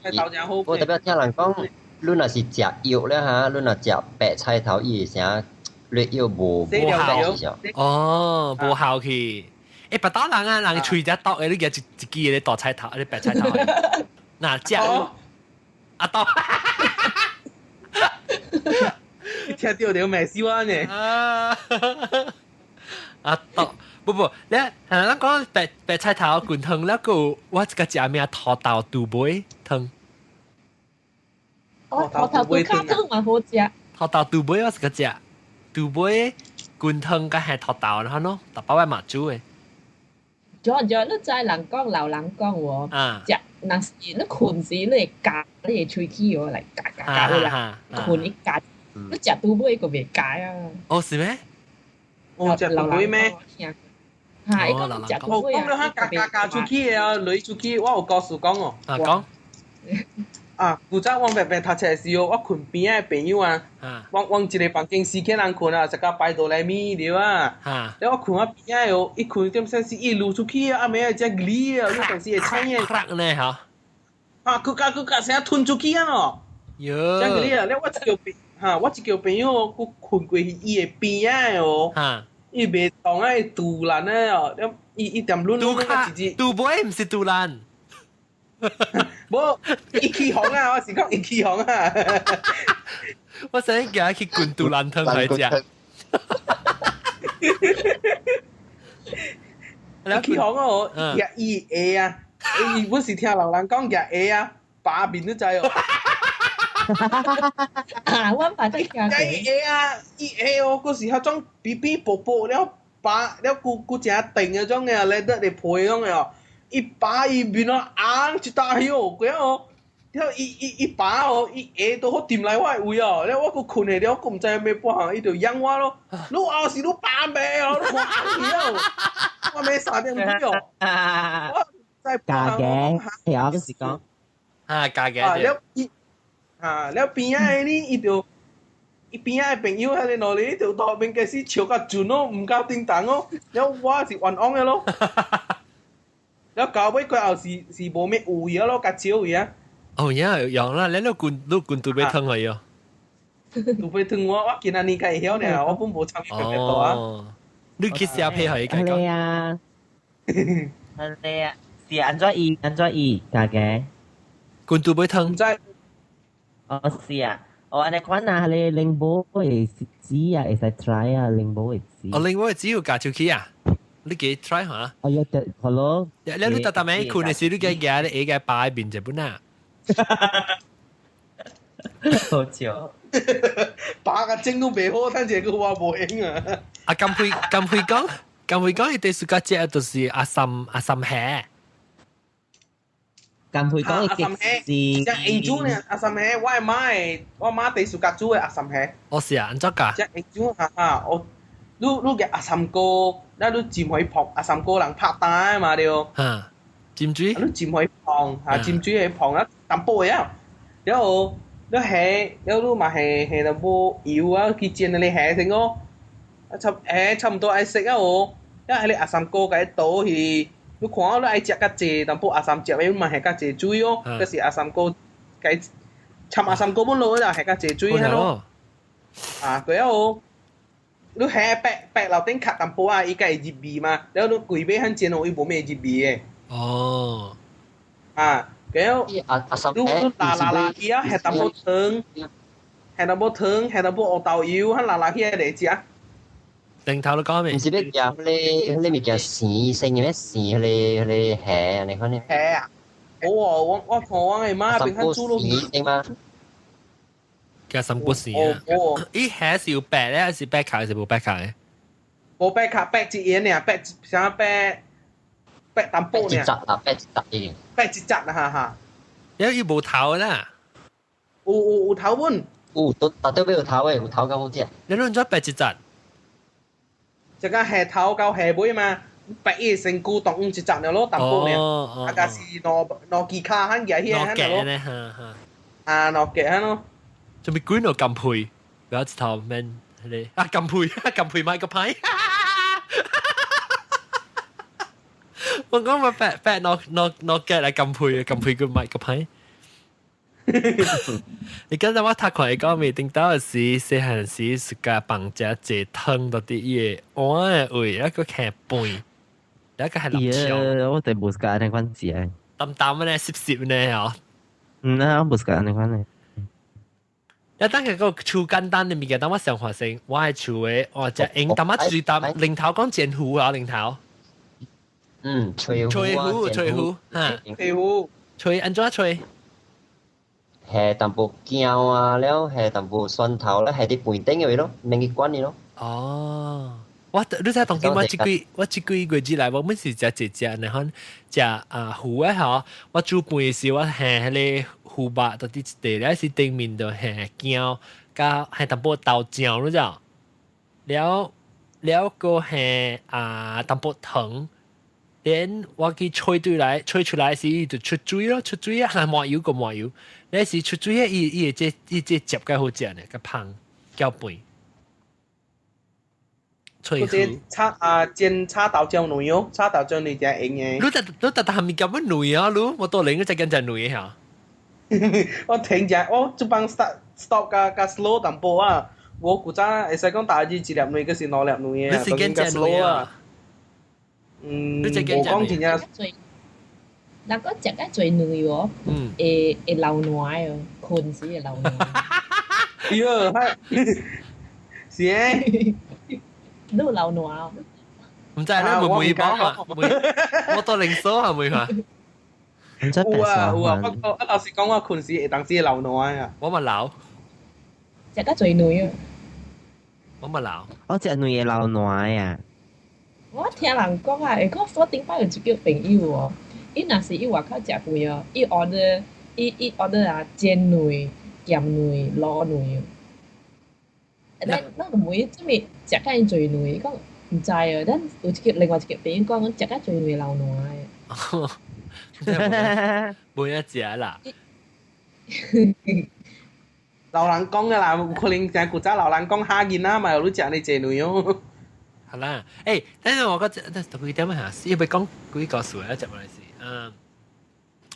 我特別聽人講，你若是食藥咧嚇，你若食白菜頭，伊會啥藥藥無無效哦，無效去。誒，別打人啊，人喙只毒的，你舉一一支咧大菜頭，咧白菜頭。嗱，食阿豆。你聽到就咩死我呢？阿豆。不不，你係咱講白白菜頭滾湯，那個我這個食咩土豆肚尾湯。哦，土豆肚卡湯嘛好食。土豆肚尾我是個食，肚尾滾湯佮係土豆，然後喏，大包我嘛煮的。就就你知人講老人講喎，食若是你睏時你會咬你的喙齒哦，來咬咬咬啦，睏一咬，你食肚尾個袂咬啊。哦，是咩？哦，食肚尾咩？嚇！伊講食肚尾啊，講了哈，咬咬咬出去的啊，雷出去，我有故事講哦。啊，講。啊，古早我白白讀冊的時候，我睏邊仔的朋友啊，我一個房間四個人睏啊，一個排到來咪對啊。了我睏我邊仔的哦，伊睏點說是伊溜出去啊，暗暝只理啊，你當時會醒的。呢嚇。啊，佢咬佢咬聲吞出去啊喏。喲。只理啊，了我一個朋嚇，我一個朋友佢睏過去伊的邊仔的哦。伊袂動啊，伊肚爛啊哦，了伊伊踮攆攆個一隻。肚尾毋是肚爛。無，伊起哄啊！我是講伊起哄啊！我想叫伊去滾肚爛湯來食。伊起哄哦，伊伊下啊，伊本是聽老人講舉下啊，拔面你知哦。啊，我捌聽過。伊下啊，伊下哦，嗰時彼種皮皮薄薄了，拔了骨骨誠定的種的，來得會皮種的哦。伊拔伊面哦，紅一大許哦，過哦，了伊伊伊拔哦，伊下都好掂來我的位哦，了我閣睏下了，我閣毋知欲半項，伊就養我咯。你後是你拔袂哦，你看紅去哦，我欲三點幾哦。我在加嘅，係啊，就是講啊，加嘅。啊，了伊啊，了邊仔的呢，伊就伊邊仔的朋友彼个兩个就路邊開始笑甲盡咯，毋敢叮當哦。了我是冤枉的咯。了到尾過後是是無咩有去咯，較少去啊。哦，呀，有啦，你都滾都滾肚尾湯去哦。肚尾湯我我今仔年才會曉爾，我本無參與特別多啊。你去寫配合伊講。係啊，係啊，是按怎伊按怎伊加嘅？滾肚尾湯。毋知。哦，是啊，哦，按呢款啊，你檸檬的籽啊，會使 try 啊，檸檬的籽。哦，檸檬的籽有加出去啊？你給 try 下。哎呀，得，好咯。你你特特尾困的時，你給夾你下個擺面就本啊。好笑。把個整都袂好，等下閣我無閒啊。啊，甘輝甘輝講，甘輝講，伊第暑假食就是阿三阿三蝦。甘輝講阿三蝦，食英煮呢？阿三蝦，我的媽的，我媽第暑假煮的阿三蝦。哦，是啊，按怎教？食英煮哈哈，我。你你個阿三哥，咱你浸去泡阿三哥人拍單嘛對？嚇，浸水？你浸去泡，嚇浸水去泡啊，淡薄的啊，然後你下，了你嘛下下淡薄油啊，去煎那個蝦先哦，啊差蝦差毋多愛食啊哦，了彼個阿三哥共伊倒去，你看你愛食較濟，淡薄阿三食的你嘛下較濟水哦，可是阿三哥共伊摻阿三哥本落啦，下較濟水咯，啊對啊哦。你下白白樓頂卡淡薄啊，伊才會入味嘛。了你規尾很煎哦，伊無咩入味的。哦。啊，然後阿阿三你你拉拉拉去啊，下淡薄湯，下淡薄湯，下淡薄黑豆油，彼拉拉起來來食。頂頭都講未？唔是要夾迄個物件生生嘅咩生迄個蝦，你看呢？蝦啊！我我看我嘅媽邊看煮落去。生嘛？夾三骨線啊！伊蝦是有白咧，還是白卡，還是無白卡嘅？無白卡，白一眼爾，白啥白白淡薄爾。一隻啦，白一隻嘅。白一隻啦，哈哈。因為伊無頭啦。有頭本。有，都大都有頭嘅，有頭夠好食。你論咗白一隻？這個蝦頭到蝦尾嘛，白伊身軀當一隻了咯，淡薄爾。啊，個是兩兩支跤漢舉起來漢咯。啊，兩腳漢咯。做咩滾到咁配？不要一頭免迄個啊，咁配咁配買個牌。我講咪白白攞攞攞腳嚟咁配，咁配佢買個牌。你剛才我讀看伊講未頂到時，細漢時是甲放食濟湯到佇伊個碗的位，一個徛飯，一個係辣椒。我哋無是按呢款食。淡淡的呢，濕濕呢吼。嗯啊，無是按呢款的。一等佢個厝簡單的物件，當我上發生，我係厝的，我食用淡仔最淡，零頭講煎糊啊，零頭。嗯，吹吹糊，吹糊，嚇。吹糊，吹按怎吹？下淡薄薑啊，了下淡薄蒜頭咧，下佇飯頂嘅咯，免去管伊咯。哦，我你知當今我這幾我這幾個月來，我每是食一隻，然後食啊糊的吼，我煮飯的時我下彼個糊肉到佇一塊，了是頂面就下薑，佮下淡薄豆醬，你知？了了閣下啊淡薄糖。連我去吹對來，吹出來時就出水咯，出水啊，抹油個抹油。那時出水，伊伊會這伊這汁較好食呢，較芳攪飯。吹糊。炒啊煎炒豆漿卵哦，炒豆漿你真用嘅。你特你特特係咪咁樣卵啊？你我到零個只緊只卵嚇。我停只，我這幫 stop stop 加加 slow 淡薄啊。我古早會使講大日一粒卵，閣是兩粒卵嘅，你是緊只卵啊？嗯，無講真正。人講食較濟卵哦，會會流奶哦，睏時會流奶。哎喲，是誒，你有流奶哦？唔知咧，會唔會講啊？我到零數係咪啊？有啊有啊，不過啊老實講，我睏時會當時會流奶啊。我嘛流。食較濟卵啊！我嘛流。我食卵會流奶啊！我聽人講啊，會講我頂擺有一個朋友哦，伊若是伊外口食飯哦，伊 order 伊伊 order 啊煎卵、鹹卵、滷卵。咱咱就問伊做物食較濟卵，伊講毋知啊。咱有一個另外一個朋友講，食較濟卵會流奶。無影食啦。老人講的啦，有可能像古早老人講嚇囡仔嘛，有你食你濟卵哦。好啦，欸，但是我覺得這幾點啊，是要講幾個數啊，接落來是，嗯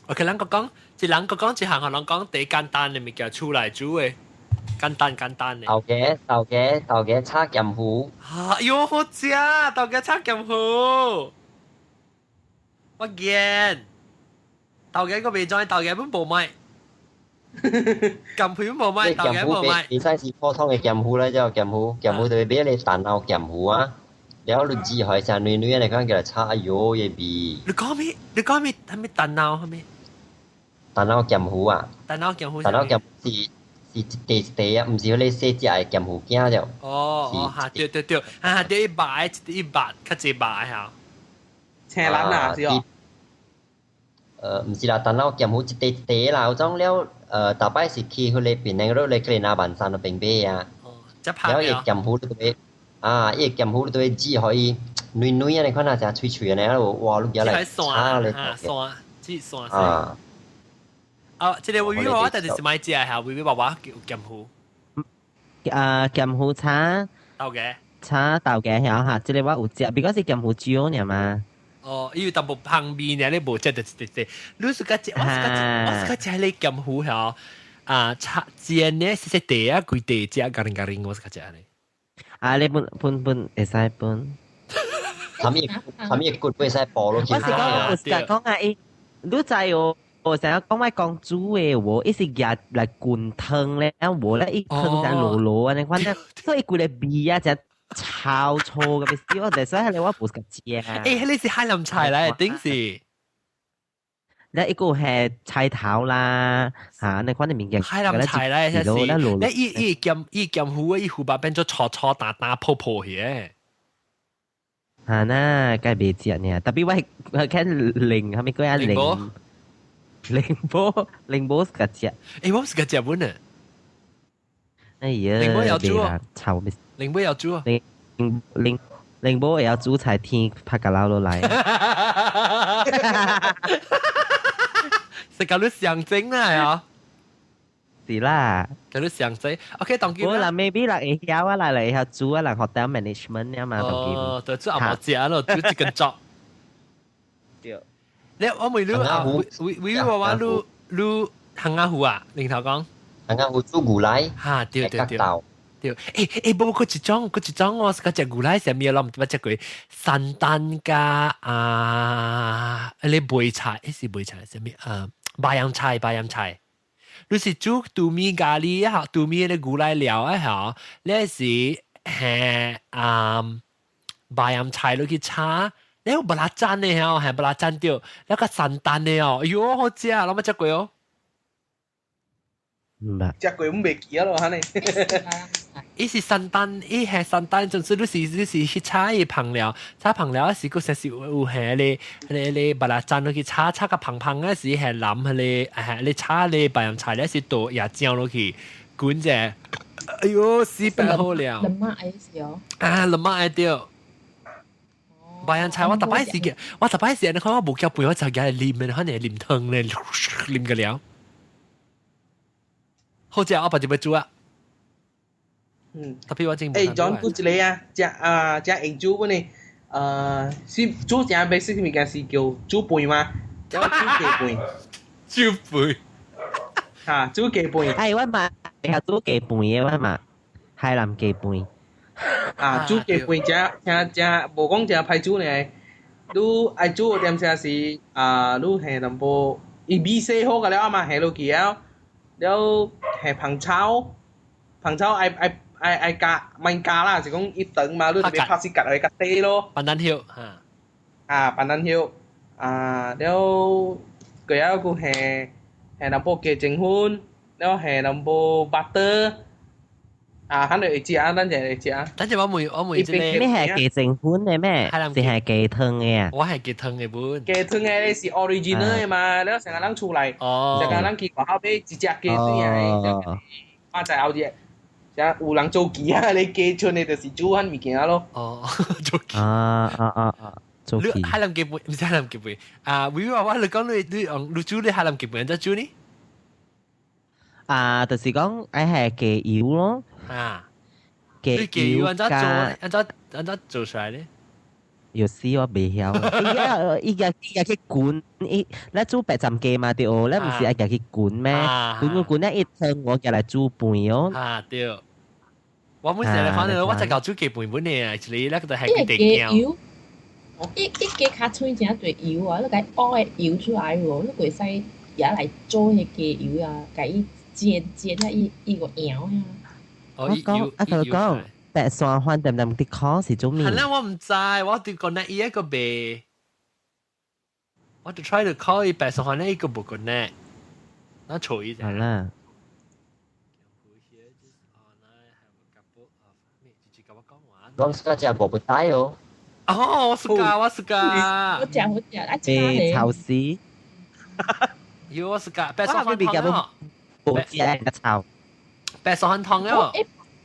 ，OK，咱個講，一人個講一項，人講第簡單的物件出來煮的，簡單簡單的。豆芽豆芽豆芽炒鹹糊。啊，喲好食，豆芽炒鹹糊，我見，豆芽個未裝，豆芽本無賣，鹹糊本無賣，豆芽無賣。你使是普通的鹹糊咧，叫鹹糊，鹹糊就變你蛋熬鹹糊啊。然後你煮開成軟軟嚟講，叫炒哎喲嘅味。你講咩？你講咩？係咩蛋熬？係咩？蛋熬鹹糊啊！蛋熬鹹糊。蛋熬鹹是是一塊一塊啊，毋是彼個細隻的鹹糊餅就。哦哦，嚇對對對，嚇對一白一白較濟白嚇。青蘭啊，是哦。毋是啦，蛋熬鹹糊一塊一塊啦，有種了，逐擺是去彼個檳城嗰個去拿萬山嗰邊買啊。哦，了伊鹹糊都會。啊！伊個鹹糊都會煮，予伊軟軟按呢款啊，誠脆脆按呢，哇！你舉來炒咧，蒜，煮蒜啊！啊，這個微微我但是買食下，微微爸爸叫鹹糊。啊，鹹糊炒豆芽，炒豆芽曉哈，這個我有食，比較是鹹糊椒爾嘛。哦，因為淡薄香味爾，你無食就一塊。你是較食，我是較我是較食彼個鹹糊曉啊，炒煎的細細塊啊，規塊食，咖喱咖喱，我是較食按呢。啊！你分分分會使分，啥物啥物骨會使剝落去。我是講，我是講啊！伊，你知哦？我成日講我講煮的無，伊是夾來滾湯咧，無咧伊湯成滷滷按呢款，所以規個味啊，誠臭臭嘅意思，我哋所以你我無食食。欸，你是海南菜嚟，頂是？你一個係菜頭啦，嚇，你看你物件。海南菜咧，係是。你伊伊鹹伊鹹糊，伊糊把變做粗粗大大泡泡嘅。嚇呐，梗係未食呢，特別我看零係咪叫啊零？零波零波是個食。欸，我是個食本啊。哎呀，寧波有煮啊，臭咩？寧波有煮啊。寧寧寧波會曉煮菜天拍個老落來。是搞你象徵啦，啊！是啦，搞你象徵。OK，當今。我啦，maybe 啦會曉啊，啦會曉煮啊，人 hotel management 啊嘛，當今。哦，對，煮阿無食咯，煮一根粥。對。你我問你啊，為為我話你你行阿湖啊，領頭講。行阿湖煮牛奶。嚇，對對對。對，欸欸，無佢一種，佢一種我是個食牛奶啥物我毋捌食過。山丹加啊，你梅菜，彼是梅菜啥物啊？白洋菜，白洋菜。你是煮杜米咖喱啊？杜米的牛奶料啊？嚇，你是係啊白洋菜落去炒，你有白辣醬的吼，係白辣醬掉，那個山丹的哦，哎喲，好食，攏捌食過哦。毋捌。食過，阮袂記啊咯，按呢。伊是山丹，伊係山丹，總之你是去炒伊芳料，炒芳料時，佫說是有係咧咧咧白辣醬落去炒，炒個芳芳嗰時係淋彼个係咧炒咧白洋菜咧是倒椰漿落去滾者，哎喲，死白好了。蚋仔的是哦。啊，蚋仔對。白洋菜我逐擺時嘅，我逐擺時你看我無攪飯，我就舉來啉的，可能啉湯咧，啉個了。好食，我別就欲煮啊。嗯，特別我真。欸，John 講一個啊，食啊食紅煮本呢，是煮正 basic 物件是叫煮飯嗎？叫煮雞飯。煮飯。嚇，煮雞飯。哎，我嘛會曉煮雞飯的，我嘛海南雞飯。啊，煮雞飯正正正，無講正歹煮呢。你愛煮的點聲是啊，你下淡薄，伊米洗好個了嘛，下落去了，了下芳草，芳草愛愛。愛愛加，免加啦，是講伊長嘛，你特別拍死割落去較短咯。pandan 葉，嚇。啊，pandan 葉，啊，了過後閣下下淡薄雞精粉，了下淡薄 butter，啊，肯定會食啊，咱就會食。等陣我問我問這個。你係雞精粉的咩？是係雞湯的啊？我係雞湯的本。雞湯的是 original 的嘛，了成個人厝內，成個人去外口買一隻雞水來，啊，在後日。有人做雞啊！你雞春的就是煮彼物件咯。哦，做雞。啊啊啊啊！做雞。海南雞飯，毋是海南雞飯。啊，為我我你講你你用你煮你海南雞飯按怎煮呢？啊，就是講愛係雞油咯。啊。雞油按怎做？按怎按怎做出來呢？有時我袂曉，伊伊個伊個去滾，伊咱煮白斬雞嘛對哦，咱毋是愛共去滾咩？滾滾滾咧，伊湯我共來煮飯哦。啊對，我每次來反正我才搞煮雞飯本呢，一個那個就係雞油，伊伊雞跤喙誠濟油啊，你共伊挖个油出來無？你會使也來做彼雞油啊，共伊煎煎啊，伊伊個搖啊。我講啊，佢講。白蒜飯點點啲烤是做咩？係啦，我唔知，我對 connect 伊一個未，我就 try to call 伊白蒜飯呢一個無 connect，那錯伊好啦。我是食無不帶哦。哦，我是噶，我是噶。我食我食，啊炒咧。炒絲。有我是噶，白蒜飯湯哦。無食個炒。白蒜飯湯哦。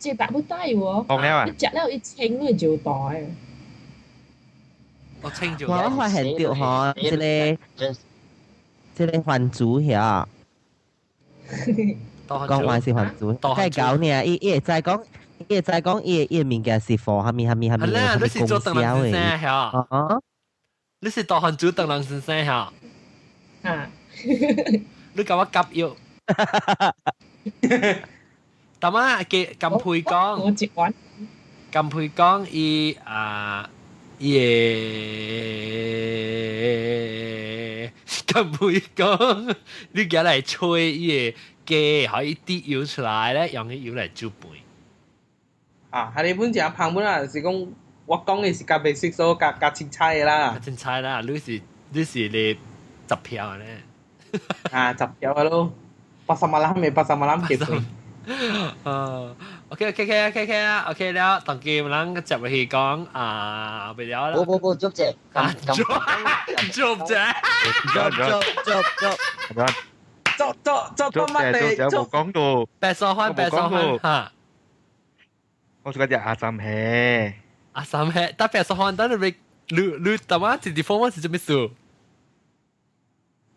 這白不帶喎，你食了一清你就大。我清就。我發現到吼，這個這個番薯遐，講話是番薯，該搞呢，伊伊會知講，伊會知講，伊伊物件是貨，啥物啥物啥物，啥物公銷的。哦，你是大番薯當人先生嚇？啊，你共我夾藥。但啊，嘅金佩講，金佩講伊啊，伊會金佩講，你舉來吹伊個雞，可以滴油出來咧，用伊油來煮飯。啊，係你本正芳本啊，是講我講嘅是較 basic 所較較凊彩嘅啦。凊彩啦，你是你十票咧。啊，10票咯，pasar malam 嘅 pasar malam 結對。哦，OK OK OK OK OK 啦，OK 了，當今咱接落去講啊，未了啦。無無無，做者，啊，做做者，做做做做，做做做做乜嘢？做冇講到。白沙番，白沙番嚇。我是嗰隻阿三蟹。阿三蟹，但白沙番，等你你你頭晚一地方我是做咩事？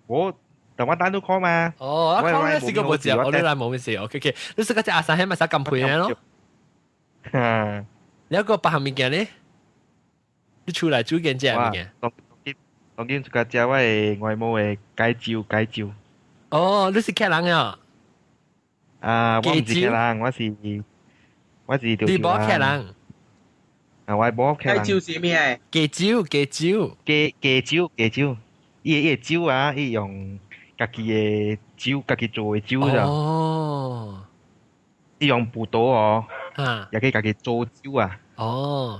我。但我單都 call 嘛。哦，我 call 咧是個冇事，我都來冇咩事。OK OK，你識嗰隻阿三蟹咪使咁配嘅咯？嗯。你有個白物件咧？你出來煮件隻物件？當今當今個隻我的外母的解酒解酒。哦，你是客人啊？啊，我唔是客人，我是你無客人。啊，我無客人。解酒是咩？解酒解酒解解酒解酒，伊伊酒啊，伊用。家己的酒，家己做的酒咋？哦，伊用葡萄哦，啊，也可以家己做酒啊。哦，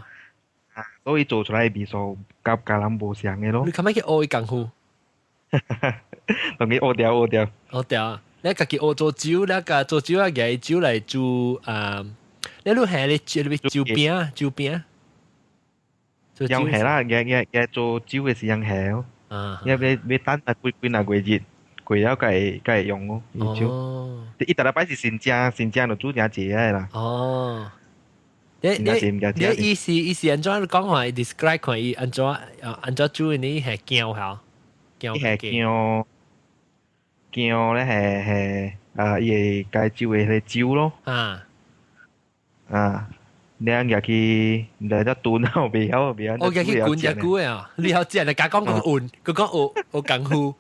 啊，所以做出來的味素佮佮人無相的咯。你可唔可以學伊功夫？當佢學掉學掉。學掉，你家己學做酒，你家做酒啊，舉酒來煮啊，你你係你煮你酒餅酒餅。用係啦，嘅嘅嘅做酒的是用係哦。啊，因為要等啊幾幾若個月。過了才會才會用哦，哦，伊逐禮拜是新正新正就煮誠濟個啦。哦，你你你意思意思按怎講話？describe 看伊按怎按怎煮呢？係薑嚇，薑係薑薑咧係係啊！伊會該酒的彼個酒咯。啊啊！你按入去，毋知則燉啊，袂曉袂曉。我入去滾只久啊！你曉食，你加講佢運，佢講學學功夫。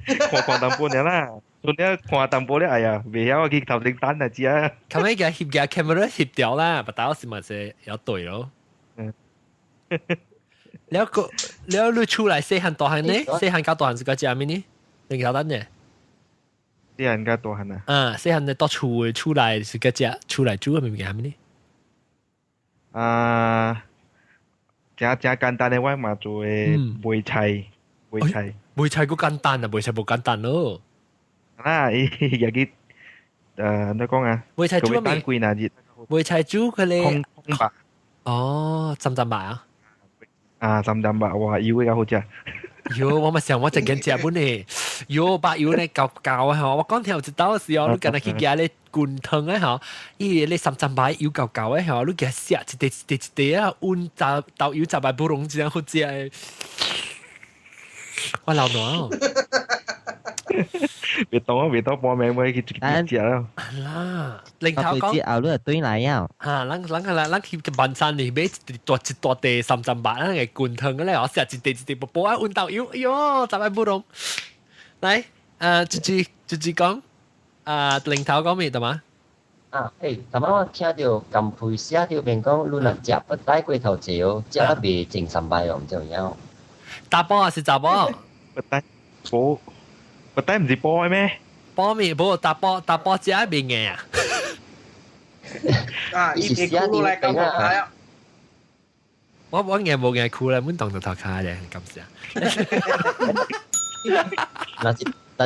看看淡薄爾啦，陣了看淡薄了，哎呀，袂曉去頭前等啊，知啊。後尾個翕個 camera 翕掉啦，不打是嘛是有對咯。嗯。了個了你出來細漢大漢呢？細漢較大漢是個食咩呢？你曉得呢？細漢較大漢啊？啊，細漢的到厝出來是個食出來煮的物件咩呢？啊，誠誠簡單的，我嘛做的梅菜，梅菜。梅菜閣簡單啊，梅菜無簡單咯。啊，伊入去，你講啊？梅菜煮咩？幾若日？梅菜煮佢咧。空空白。哦，浸浸白啊？啊，浸浸白，哇，油較好食。喲，我嘛想我就緊食本呢，喲，白油咧厚厚啊，我講聽有一道時哦，你敢若去食咧滾湯啊吼，伊咧三浸白油厚厚的吼，你給食一塊一塊一塊啊，溫雜豆油雜白不攏這樣好食的。我流汗哦！別當啊，別當報名去去食啦。啦，零頭講後你就對來啊。嚇，咱咱個咱去萬山裡買一大一大袋三浸白，咱個滾湯咧，我食一塊一塊薄薄啊，溫豆油，哎喲，雜白不攏。來，直直直直講，啊，零頭講咩得嘛？啊，誒，頭仔我聽著甘皮寫著便講，你若食不帶過頭濟哦，食啊袂整三擺哦，毋知有影。查埔還是查某？不帶，波，不帶毋是波的咩？波面無查埔，查埔食袂硬啊！啊，伊是寫落來搞啊！我硬無硬褲咧，阮當就頭跤咧，感謝。若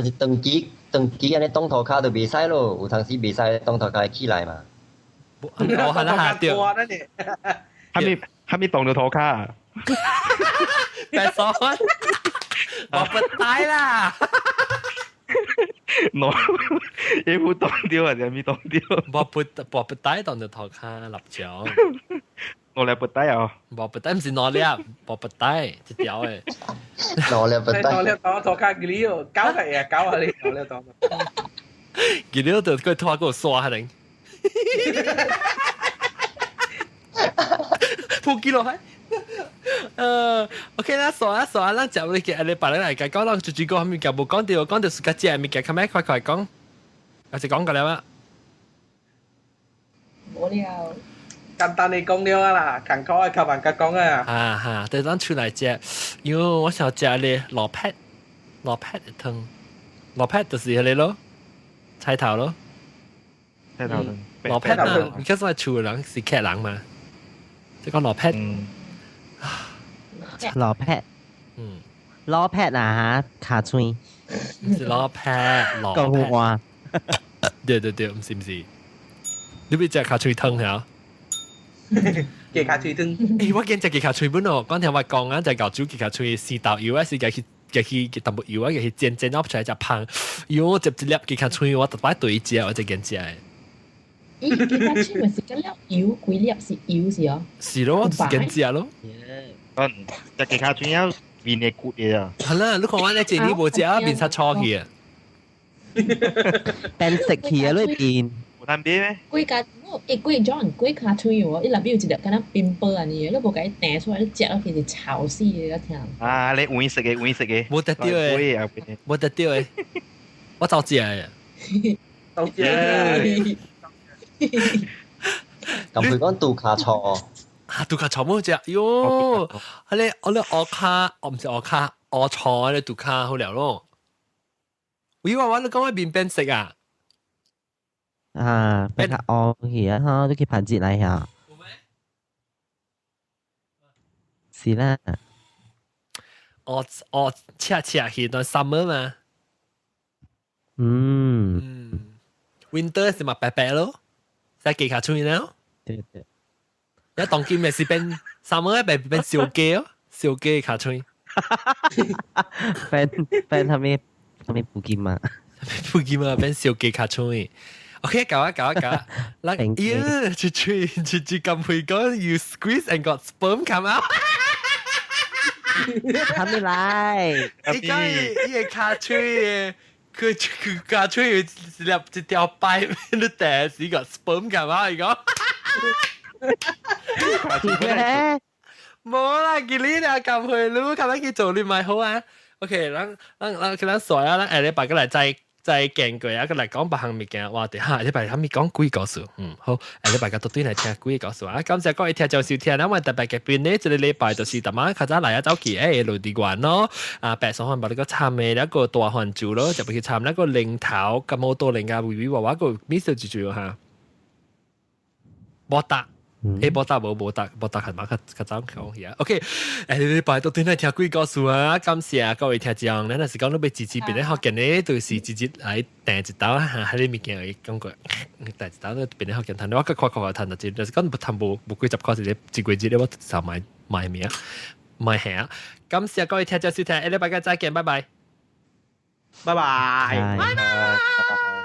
是長期長期按呢擋塗跤就袂使咯，有當時袂使擋塗跤會起來嘛。我係啦下掉。蝦米蝦米擋著塗跤？白說，我不帶啦。喏，也不擋掉啊，啥物擋掉？我不帶擋著塗跤立場。我來不帶啊！我不帶，毋是兩粒，我不帶一條的。兩粒不帶。兩粒擋塗跤幾粒哦？搞係啊，搞下你兩粒擋。幾粒就佢拖個刷可能。撲幾落去？OK 啦，傻啦傻啦，咱食落去，你別人來講，咱最主要物件無講著，講著自家食的物件，較咩快快講，還是講過了啊？無了。簡單的講了啊啦，艱苦的較慢較講啊。啊哈，對，咱出來食，因為我想食咧螺撇，螺撇的湯，螺撇就是彼個咯，菜頭咯。菜頭湯。羅撇啊，而家所謂厝人是客人嘛，即講羅撇。羅撇。羅撇啊嚇，尻川。毋是羅撇，羅講話。對對對，毋是毋是。你欲食尻川湯嚇？雞尻川湯。欸，我見食雞尻川本哦，講聽我講啊，就搞煮雞尻川四豆油啊，是家去家去淡薄油啊，家去煎煎噏出來食芳。喲，食一粒雞尻川，我特擺對食，我就見食的。咦，雞尻川咪是一粒油，幾粒是油是哦？是咯，就是見食咯。嗯，食雞尻川要面會骨的啊。係啦，你看我咧這裡無食，面煞粗去啊。變色去啊，裏邊。有通買咩？規家我會幾種雞尻川喎，伊內面有一粒敢若冰雹按呢，你無共伊彈出來，你食落去是臭死的，我聽。啊，你黃色的，黃色的。無得著的，無得著的，我走食的。走食的。咁佢講杜卡錯。啊，杜卡錯冇食，喲！啊你我你烏卡，我毋是烏卡，烏錯咧杜卡好了咯。喂，我我你講我面變色啊？啊，變較烏去啊，哈，你去盤子來下。是啦。我我赤赤去段 summer 嘛。嗯。 Winter 是嘛白白咯，使雞尻川了。對對。一當今咪是變 summer 變變燒雞哦，燒雞尻川。變變啥物啥物布金嘛？布金嘛變燒雞尻川。OK，搞啊搞啊搞啊！嗱，咦，出出出出咁會講，you squeeze and got sperm come out。係咪來？伊講伊個尻川，佢佢尻川有一粒一條 pipe，你第時個 sperm come out 伊講。咩？冇啦，今日啊，咁會你咁樣去做你咪好啊。OK，咱咱咱咱煞啊，咱下禮拜閣來再。再見過啊，閣來講別項物件，哇！下禮拜還未講鬼故事，嗯，好，下禮拜閣倒轉來聽鬼故事啊！感謝各位聽眾收聽，咱們特別嘅邊呢，這個禮拜就是逐晚較早來啊走去誒，落地園咯，啊，白雙番把那個參的那個大番薯咯，就去參那個零頭，咁好多零啊，微微娃娃個 miss 住住哈，無搭。欸，無搭無無搭無搭，較嘛較較早講去啊。OK，欸，禮拜倒轉來聽鬼故事啊！感謝各位聽眾，咱若是講你欲支持別個福建的，就是直接來訂一道哈，彼个物件會講過，訂一道別個福建趁，我閣看看趁就就是講趁無無幾十塊一個一個月咧，我就買買物買下。感謝各位聽眾收聽，下禮拜再見，拜拜，拜拜，拜拜。